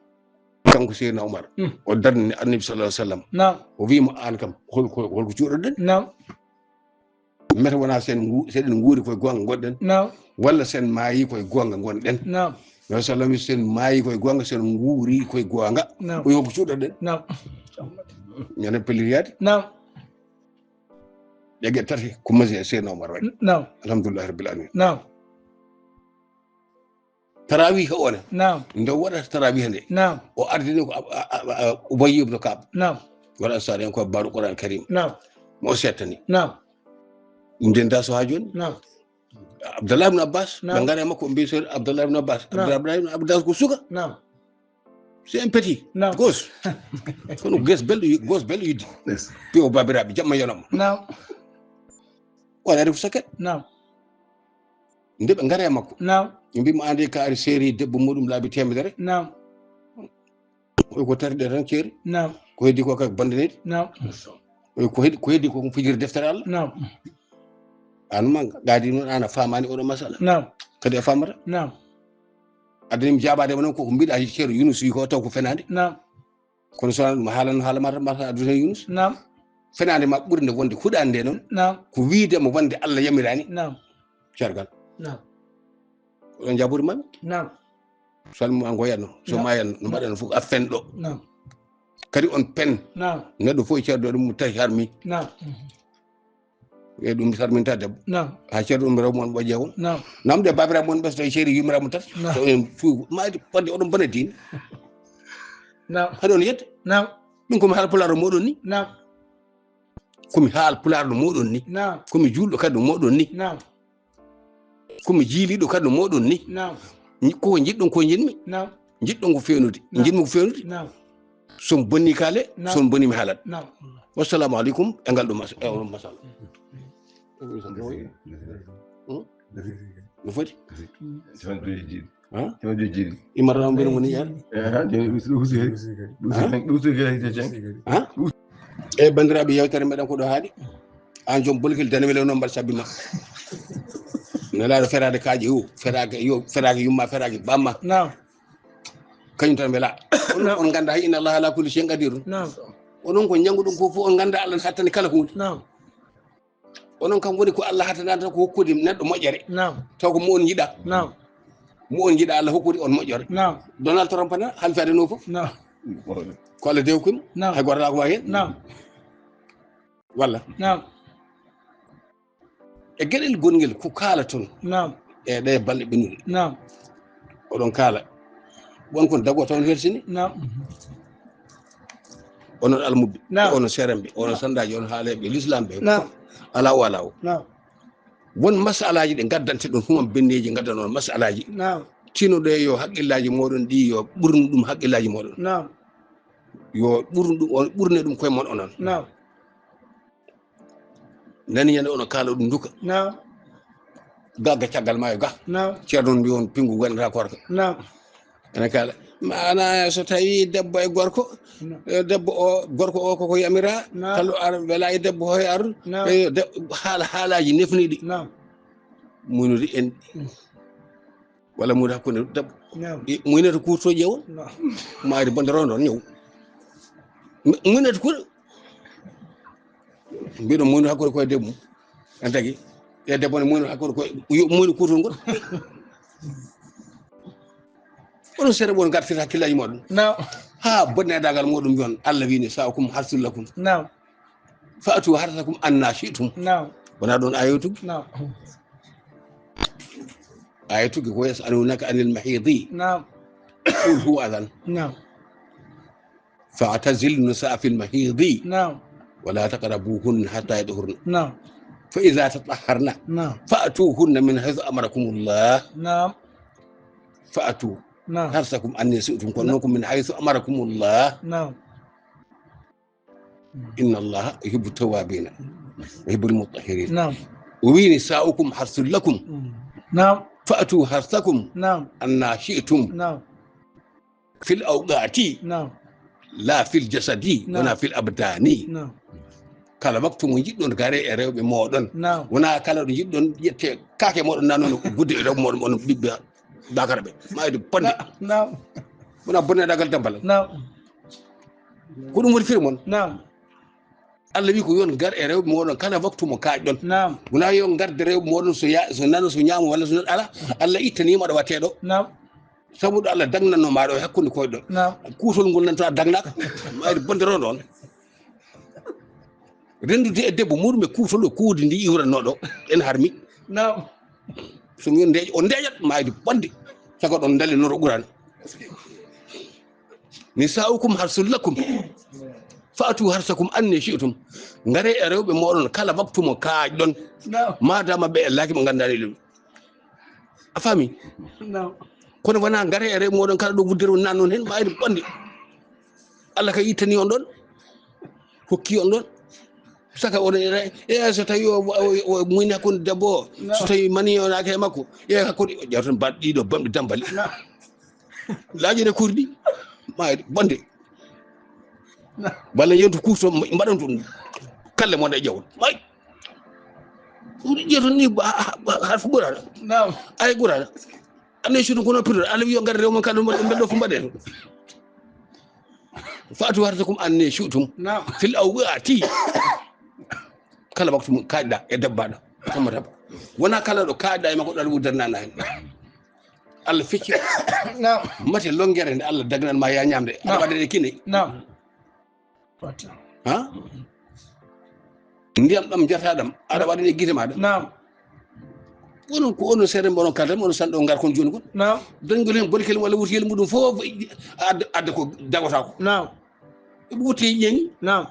Kanko Seydina Umar. Mm. O darni Annabi sallallahu alaihi wasallam. Naam. O wi mo, "Aan kam, hol ko, hol ko cuuɗoɗen?" Naam. Mete wona sen ngu-, seɗen nguuri koye goonga ngonɗen? Naam. Walla sen maayi koye goonga ngonɗen? Naam. Yo sallam sen maayi koye goonga, sen nguuri koye goonga. Naam. O yo ko cuuɗoɗen? Naam. Ñande pelliyaade? Naam. Ɗe geɗe tati ko masi e Seydina Omar waɗi. Naam. Alhamdulillahi Rabbil Alamin. Naam. Tarawiha one. Naam. Nde o waɗata tarawiha nde. Naam. O ardini ko Ab-, a-, a-, a-, Ubayy ibn Ka'b. Naam. Wala Ansari en ko baaɗo Qur'an Karim. Naam. Mo settani. Naam. Ɗum den da so ha joni. Naam. Abdallah ibn Abbas, naam, ɓe ngari e makko, ɓe mbi, "Sir Abdallah ibn Abbas, naam, Abdallah ibn Abbas ko suka." Naam. C'est un petit. Naam. Gosse. Kono gosse belɗo yu-, gosse belɗo yidde. Yes. Piyo babiraɓe, jamma yonamo. Naam. O ari ko saket. Naam. Nde ɓe ngari e makko. Naam. Ɓe mbi mo, "An de ka ari seeri debbo muɗum laabi temedere." Naam. Oy ko tarde tan ceeri. Naam. Ko heddi ko ka bandanedi. Naam. Oy ko heddi, ko heddi ko fijir deftere Allah. Naam. An ma gadi noon an a famani oɗo masala. Naam. Kadi a famata. Naam. Adani mi jaabade ma noon ko ko mbiɗa ceero Yunus wi ko taw ko fenade. Naam. Kono so ɗum haalan haala mata mata aduna Yunus. Naam. Fenade ma ɓurde wonde huɗande nde noon. Naam. Ko wiide mo wonde Allah yamirani. Naam. Cergal. Naam. Oɗon jaabori mami. Naam. So almu an goyanno, so, naam, mayanno, no mbaɗano fof a fen ɗo. Naam. Kadi on pen. Naam. Neɗɗo fof e ceerdo ɗum tawi harmi. Naam. E ɗum sarminta debbo. Naam. Ha ceerdo ɗum rew mon ɓoƴƴe on. Naam. Namde babiraɓe mon ɓe so tawi ceeri yumiraɓe mon tati. Naam. So en fu maadi fodde oɗon bana diine. Naam. Haɗon yetta. Naam. Ɗum komi haala pulaar no moɗon ni. Naam. Komi haala pulaar no moɗon ni. Naam. Komi juulɗo kadi no moɗon ni. Naam. Komi jiiliɗo kadi no moɗon ni. Naam. Ni-, ko jiɗɗon ko jinmi. Naam. Jiɗɗon ko fewnude. Naam. Jinmi ko fewnude. Naam. Son bonni kale, naam, son bonni mi haalat. Naam. Wassalamu alaikum e ngal ɗo mas-, e onon masala. Hmm? No foti? Capanɗe joyi jiiɗi. Han? Capanɗe joyi jiiɗi. Imar ram mbino mo ni yan? Eh, han, joni ɗum ɗum usi kadi. Ɗum usi kadi. Han? Ɗum usi kadi, ɗum usi kadi. Han? E banndiraaɓe, yewtere meɗen ko ɗo haaɗi. Aan joom bolkel danewel e noon mbaɗ sabbi ma. Nelaaɗo feraade kaaƴe o, feraaki yo, feraaki yumma, feraaki bamma. Naam. Kañum tan wela. On, naam, on ngannda hay inna Allaha ala kulli shay'in qadirun. Naam. Onon ko njannguɗon ko fof on ngannda Allah hattani kala huunde. Naam. Onon kam woni ko Allah hattananta ko hokkude neɗɗo moƴƴere. Naam. Taw ko mo on yiɗa. Naam. Mo on yiɗa Allah hokkude on moƴƴere. Naam. Donald Trump na halfeede no fof. Naam. Ko Allah dewkimo. Naam. Hay goto ala ko wawi hen. Naam. Walla. Naam. E geɗel gonngel ko kaalaton. Naam. E ɗe balɗe ɓennuɗe. Naam. Oɗon kaala. Won kon dago taw on hersini. Naam. Onon almuɓɓe, naam, onon seeremɓe, onon, naam, sandaaji, onon haaleeɓe, lislaamɓe. Naam. Alaa o alaa o. Naam. Won masalaji ɗi ngaddanteɗon, human benneji ngaddan on masalaji. Naam. Tinoɗe yo haqqillaji moɗon ɗi yo ɓurnu ɗum haqqillaji moɗon. Naam. Yo ɓurnu ɗum, on ɓurne ɗum koye mon onon. Naam. Nani ñande ono kaala ɗum duka. Naam. Ga, ga caggal maayo ga. Naam. Ceerno on mbi on pingu wonata korka. Naam. Ene kaala. Maana so tawi debbo e gorko, naam, eh, debbo o, gorko o koko yamira, naam, kala ar wela e debbo hoye ar, naam, eh, de-, haala, haalaji nefniɗi. Naam. Munude en. Mm. Walla munude hakkunde debbo. Naam. E, muynata ko to ƴeewon. Naam. Maari bonde rondo ñaw. Mu-, muynata ko. Mbiɗo munude hakkunde koye debbo mum. En tagi. E debbo ne muyno hakkunde ko muyno kuutol ngol. Onon seeɗa won ngartir hakkillaaji mooɗon. Naam. Haa bonne dagal mooɗon mbiyon Allah wii nisa'ukum harsul lakum. Naam. Fa'tu harsakum anna shi'tum. Naam. Wona ɗon ayotugi. Naam. Ayotugi ko yas'alunaka anil mahidi. Naam. Qul huwa adhan. Naam. Fa'tazilu nisaa fil mahidi. Naam. Wala taqrabuhunna hatta yatahurna. Naam. Fa idha tatahharna. Naam. Fa'tuhunna min haythu amarakumullah. Naam. Fa'tu. Naam. Harsakum anna shi'tum. Kono noon ko min haythu amarakumullah. Naam. Inna Allaha yuhibbu tawwabina. Wa yuhibbul mutahhirin. Naam. O wii nisa'ukum harsul lakum. Mm. Naam. Fa'tu harsakum. Naam. Anna shi'tum. Naam. Fil awqati. Naam. La fil jasadi. Naam. Wona fil abdani. Naam. Kala waktu mo njiɗɗon ngare e rewɓe mooɗon. Naam. Wona kala ɗo njiɗɗon ƴette kaake mooɗon nannono gudde e rewɓe mooɗon, onon ɓiɓɓe bakara ɓe. Mayde bonde. Naam. Wona bonne dagal dambal. Naam. Ko ɗum woni firi mon. Naam. Allah wi ko yon ngar e rewɓe mooɗon kala waktu mo kaaƴɗon. Naam. Wona yon ngarde rewɓe mooɗon so ya-, so nano, so ñaamo walla so nan ala. Allah ittaniima ɗo wattee ɗo. Naam. Sabu ɗo Allah dagnanno ma ɗo e hakkunde koyɗe ɗo. Naam. Kuutol ngol nan to a dagnaaka. Mayde bonde ro ɗon. Renndude e debbo muɗum e kuutol ɗo kuudi ndi iwranno ɗo. En harmi. Naam. So mi on ndeeƴ-, on ndeeƴat mayde bonde. Saka ɗon ndale noto ɓurani. Nisa'ukum harsul lakum. Fa'tu harsakum anna shi'tum. Ngare e rewɓe mooɗon kala waktu mo kaaƴɗon. Naam. Madama ɓe e laaki mo nganndaani ɗum. A faami? Naam. Kono wona ngare e rewɓe mooɗon kala ɗo guddere woni nan noon heen mayde bonde. Allah ka ittani on ɗon. Hokki on ɗon. Saka oɗon ira, e so tawi o, o, o muyni hakkunde debbo o, so tawi mani o naaki e makko, e hakkunde, o ƴeewtan baɗ ɗiɗo bamɗi dambali. Naam. Laaƴe ɗe kurɗi, mayde bonde. Naam. Walla yontu kuuto mbaɗan ɗum. Kalle mon e ƴeewon. May. Ɗum ƴeewton ni, ha, ha, ha, har ko ɓurata. Naam. Ay ɓurata. Anna shi'tum kono pirɗo. Allah wi yo ngar rewɓe mon kala ɗum mbaɗ-, ɗum mbaɗɗo fof mbaɗe. Fa'tu harsakum anna shi'tum. Naam. Fil awqati. Kala waktu mo kaaƴɗa e debbo aɗa. Tamma tabba. Wona kala ɗo kaaƴɗa e makko ɗaɗa wuddere nana hen. Allah fecci. Naam. Mate longere nde Allah dagnan ma ya ñamde. Aɗa waɗa e kine. Naam. Ha? Ndiyam ɗam jata ɗam. Aɗa waɗa e gite maɗa. Naam. Onon ko onon seeɗa mboɗon kalda, onon sanɗo ngar kon jooni kon. Naam. Dañgol hen bone kel walla wurti kel muɗum fof adda, adda ko dagotako. Naam. Wutte ƴeeŋi. Naam.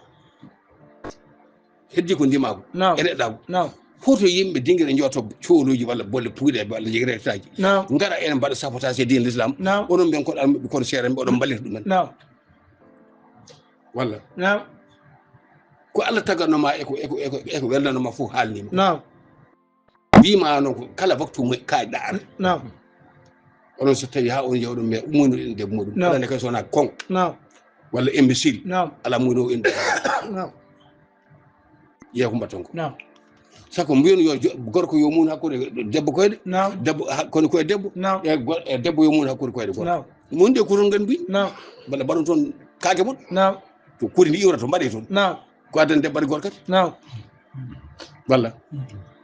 Heddi ko ndimaagu. Naam. E neɗɗaagu. Naam. Hoto yimɓe dingira njooto cooluuji walla bolle puuɗe walla jegreetaaji. Naam. Ngara enen mbaɗa sabotage e diine l'islam. Naam. Onon ɓen koɗo almuɓɓe kono seeɗa mboɗon mballita ɗumen. Naam. Walla. Naam. Ko Allah tagatno ma e ko, e ko, e ko, e ko welnano ma fof haalnima. Naam. Wima noon ko kala waktu mo kaaƴɗa ar. Naam. Onon so tawi ha on jawɗo mais muyno en debbo muɗum. Naam. Aɗa andi kay so wona kon. Naam. Walla imbécile. Naam. Ala muyno en debbo. Naam. Yeeya ko mbaɗton ko. Naam. Sako mbiyon yo jo-, gorko yo mun hakkude debbo koyɗe. Naam. Debbo ha-, kono koye debbo. Naam. E go-, e debbo yo mun hakkude koyɗe gorko. Naam. Mun de ko toon ngan mbi. Naam. Walla mbaɗon toon kaake mon. Naam. To kuuri ndi iwra to mbaɗe toon. Naam. Ko addan debbo ari gorko kadi. Naam. Walla.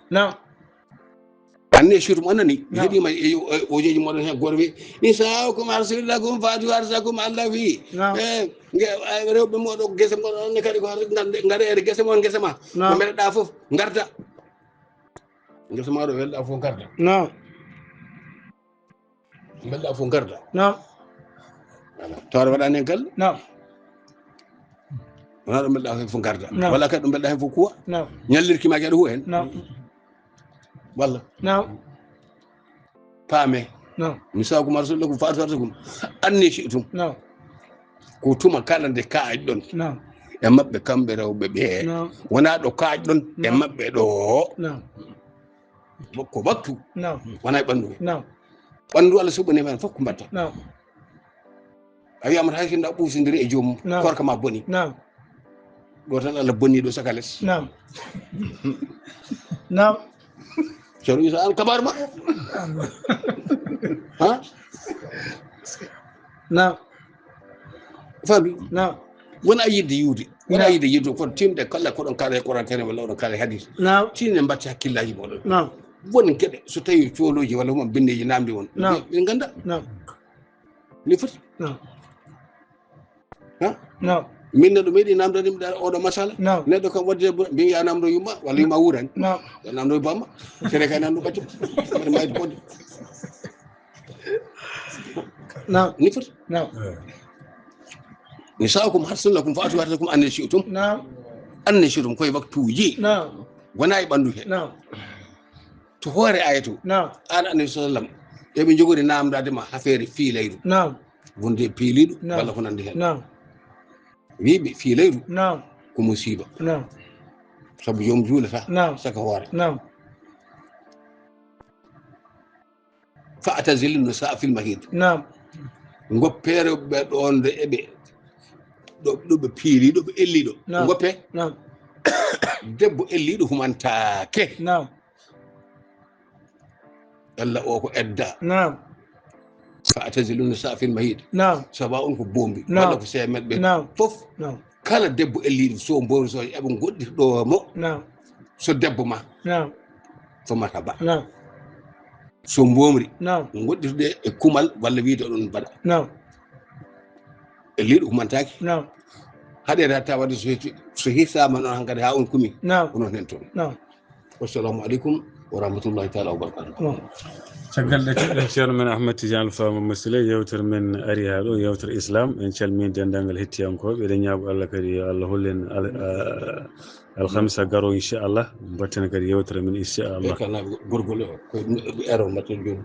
Naam. Anne surtout mo anani. Naam. Heɗima e yo-, e ojeji moɗon hen gorɓe. Nisa'ukum harsul lakum fa'tu harsakum Allah fi. Naam. Eh, nge, eh, rewɓe moɗo gese moɗon ne kadi ko har-, ngande, ngare e gese mon gese ma. Naam. Ko mbeɗa fof ngarda. Gese ma ɗo welɗa fof ngarda. Naam. Mbelɗa fof ngarda. Naam. Voilà. Tawa aɗa waɗani hen galle. Naam. Wona ɗo mbelɗa hen fof ngarda. Naam. Walla kadi ɗo mbelɗa hen fof kuwa. Naam. Ñallirki ma kadi huwa hen. Naam. Walla. Naam. Paame. Naam. Nisa'ukum harsul lakum fa'tu harsakum anna shi'tum. Naam. Ko tuma kala nde kaaƴɗon. Naam. E maɓɓe kamɓe rewɓe ɓe. Naam. Wona ɗo kaaƴɗon e Naam. maɓɓe ɗo. Naam. Ko waktu. Naam. Wona e ɓanndu. Naam. Ɓanndu Allah suɓani men fof ko mbatta. Naam. A wiyama hay sinno a ɓuusindiri e joomum, Naam. korka ma boni. Naam. Ɗo tan Allah bonni ɗo saka les. Naam. Naam. Ceerno Issa, an kabar ma? Ha? Naam. Faami? Naam. Wona yidde yiwde, wona yidde yidde, kono timde kala ko ɗon kaala e Qur'an Karim walla oɗon kaala e hadis. Naam. Tinne mbatte hakkillaaji mooɗon. Naam. Won geɗe so tawi coolooji walla huma bindeeji naamde won. Naam. Ɓe ngannda. Naam. Ni foti. Naam. Ha? Naam. Min neɗɗo meeɗi naamndaade mi ɗa oɗo masala. Naam. Neɗɗo kam wadde debbo, mbin ya naamndo yumma, walla yumma wuurani. Naam. Ya naamndo bamma. Sere kay naamndo ɓacco. Mbaɗa mayde podde. Naam. Ni foti. Naam. Nisa'ukum harsun lakum fa'tu harsakum anna shi'tum. Naam. Anna shi'tum koye waktuuji. Naam. Wona e ɓanndu he. Naam. To hoore aya to. Naam. An annabi sallam. Eɓe njogori naamndaade ma affaire fiilayru. Naam. Wonde piiliiɗo. Naam. Walla ko nanndi heen. Naam. Wiiɓe fiilayru. Naam. Ko musiiba. Naam. Sabu joom juulata. Naam. Saka hoore. Naam. Fa'tazilu nisaa fil mahid. Naam. Ngoppere ɓe ɗoon nde eɓe ɗo, ɗo ɓe piili, ɗo ɓe elli ɗo. Naam. Ngoppe. Naam. Debbo elliiɗo humantaake. Naam. Allah o ko edda. Naam. Fa'tazilu nisaa fil mahid. Naam. Sawa on ko bombi. Naam. Walla ko semet ɓe. Naam. Fof. Naam. Kala debbo elliiɗo so mboru so eɓe goɗɗi ɗo mo. Naam. So debbo ma. Naam. So marhaba. Naam. So mbomri. Naam. Goɗɗirde e kumal walla wiide oɗon mbaɗa. Naam. Elliiɗo humantaake. Naam. Haɗe hatta wadde so heti, so hisaama noon hankadi haa on kumi. Naam. Ko noon heen toon. Naam. Wassalamu aleykum wa rahmatullahi taala wa barakatuh. Naam. Caggal ɗe keɗɗen ceerno men Ahmed Tidiane Alpha Mamadou Sile, yewtere men ari haa ɗo, yewtere Islam. En calmini denndaangal hettiyankooɓe, eɗen ñaago Allah kadi yo Allah hollu en al-, a-, alhamisa garo inchallah, mbatten kadi yewtere men inchallah. E kana gorgol o, ko ero mbatten jooni.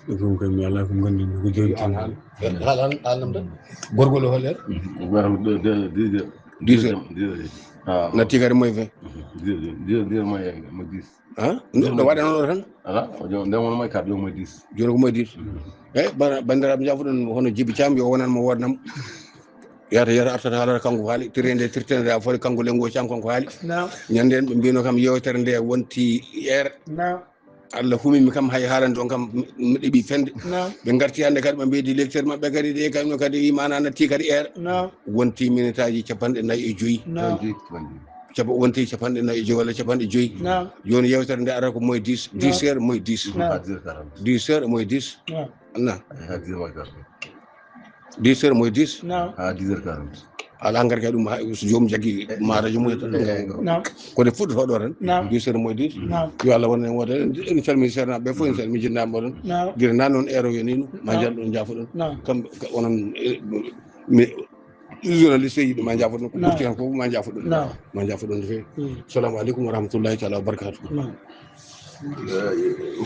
E ɗum koye mi alaa ko ngonɗen ko jooni tan. Haala, haala, haala nam tan. Gorgol o hol er? Waram de, de, de, de. Dix heures. Dix heures. Ah. Natti kadi moy fe? Dix heures, dix heures, dix heures moy, moy dix. Ha? Ɗo waɗa noon ɗo tan? Ala, o joom, nde won moy quatre, joom moy dix. Jooni ko moy dix. Eyi, bana-, banndiraaɓe, njaafoɗon hono Jibi Caam, yo wonan mo woodnam. Yata, yata artata haalata kanko ko haali, tirende, tirtende, a foti kanko lengo Caam kanko haali. Naam. Ñande en ɓe mbino kam yewtere nde wonti er. Naam. Allah humimi kam hay haalande on kam mi, mi ɗeɓi fende. Naam. Ɓe ngarti hannde kadi ɓe mbeedi lecteur maɓɓe kadi ɗe kam kadi imana natti kadi er. Naam. Wonti minitaaji capanɗe nayi e joyi. Naam. Capa-, wonti capanɗe nayi e joyi walla capanɗe joyi. Naam. Jooni yewtere nde ara ko moy dix, naam, dix heures moy dix. Naam. Dix heures moy dix. Naam. Anna. Dix heures moy dix. Naam. Haa dix heures quarante. Ala ngarga ɗum ha, so joom jaggi ma radio mum e tan. Naam. Ko de fuɗɗoto ɗo tan. Naam. Dix heures moy dix. Naam. Yo Allah wonane wootere. En calmini seernaaɓe ɓe fof, en calmini jinnaaɓe moɗon. Naam. Gila nan noon eero yo nino. Ma, naam, njalɗon, njaafoɗon. Naam. Kam, ka onon, e, mi, journaliste yiɗi ma njaafoɗon. Ko, naam, ɓurti tan ko ma njaafoɗon. Naam. Ma njaafoɗon no feewi. Mm. Assalamu aleykum wa rahmatullahi taala wa barakatuh. Naam.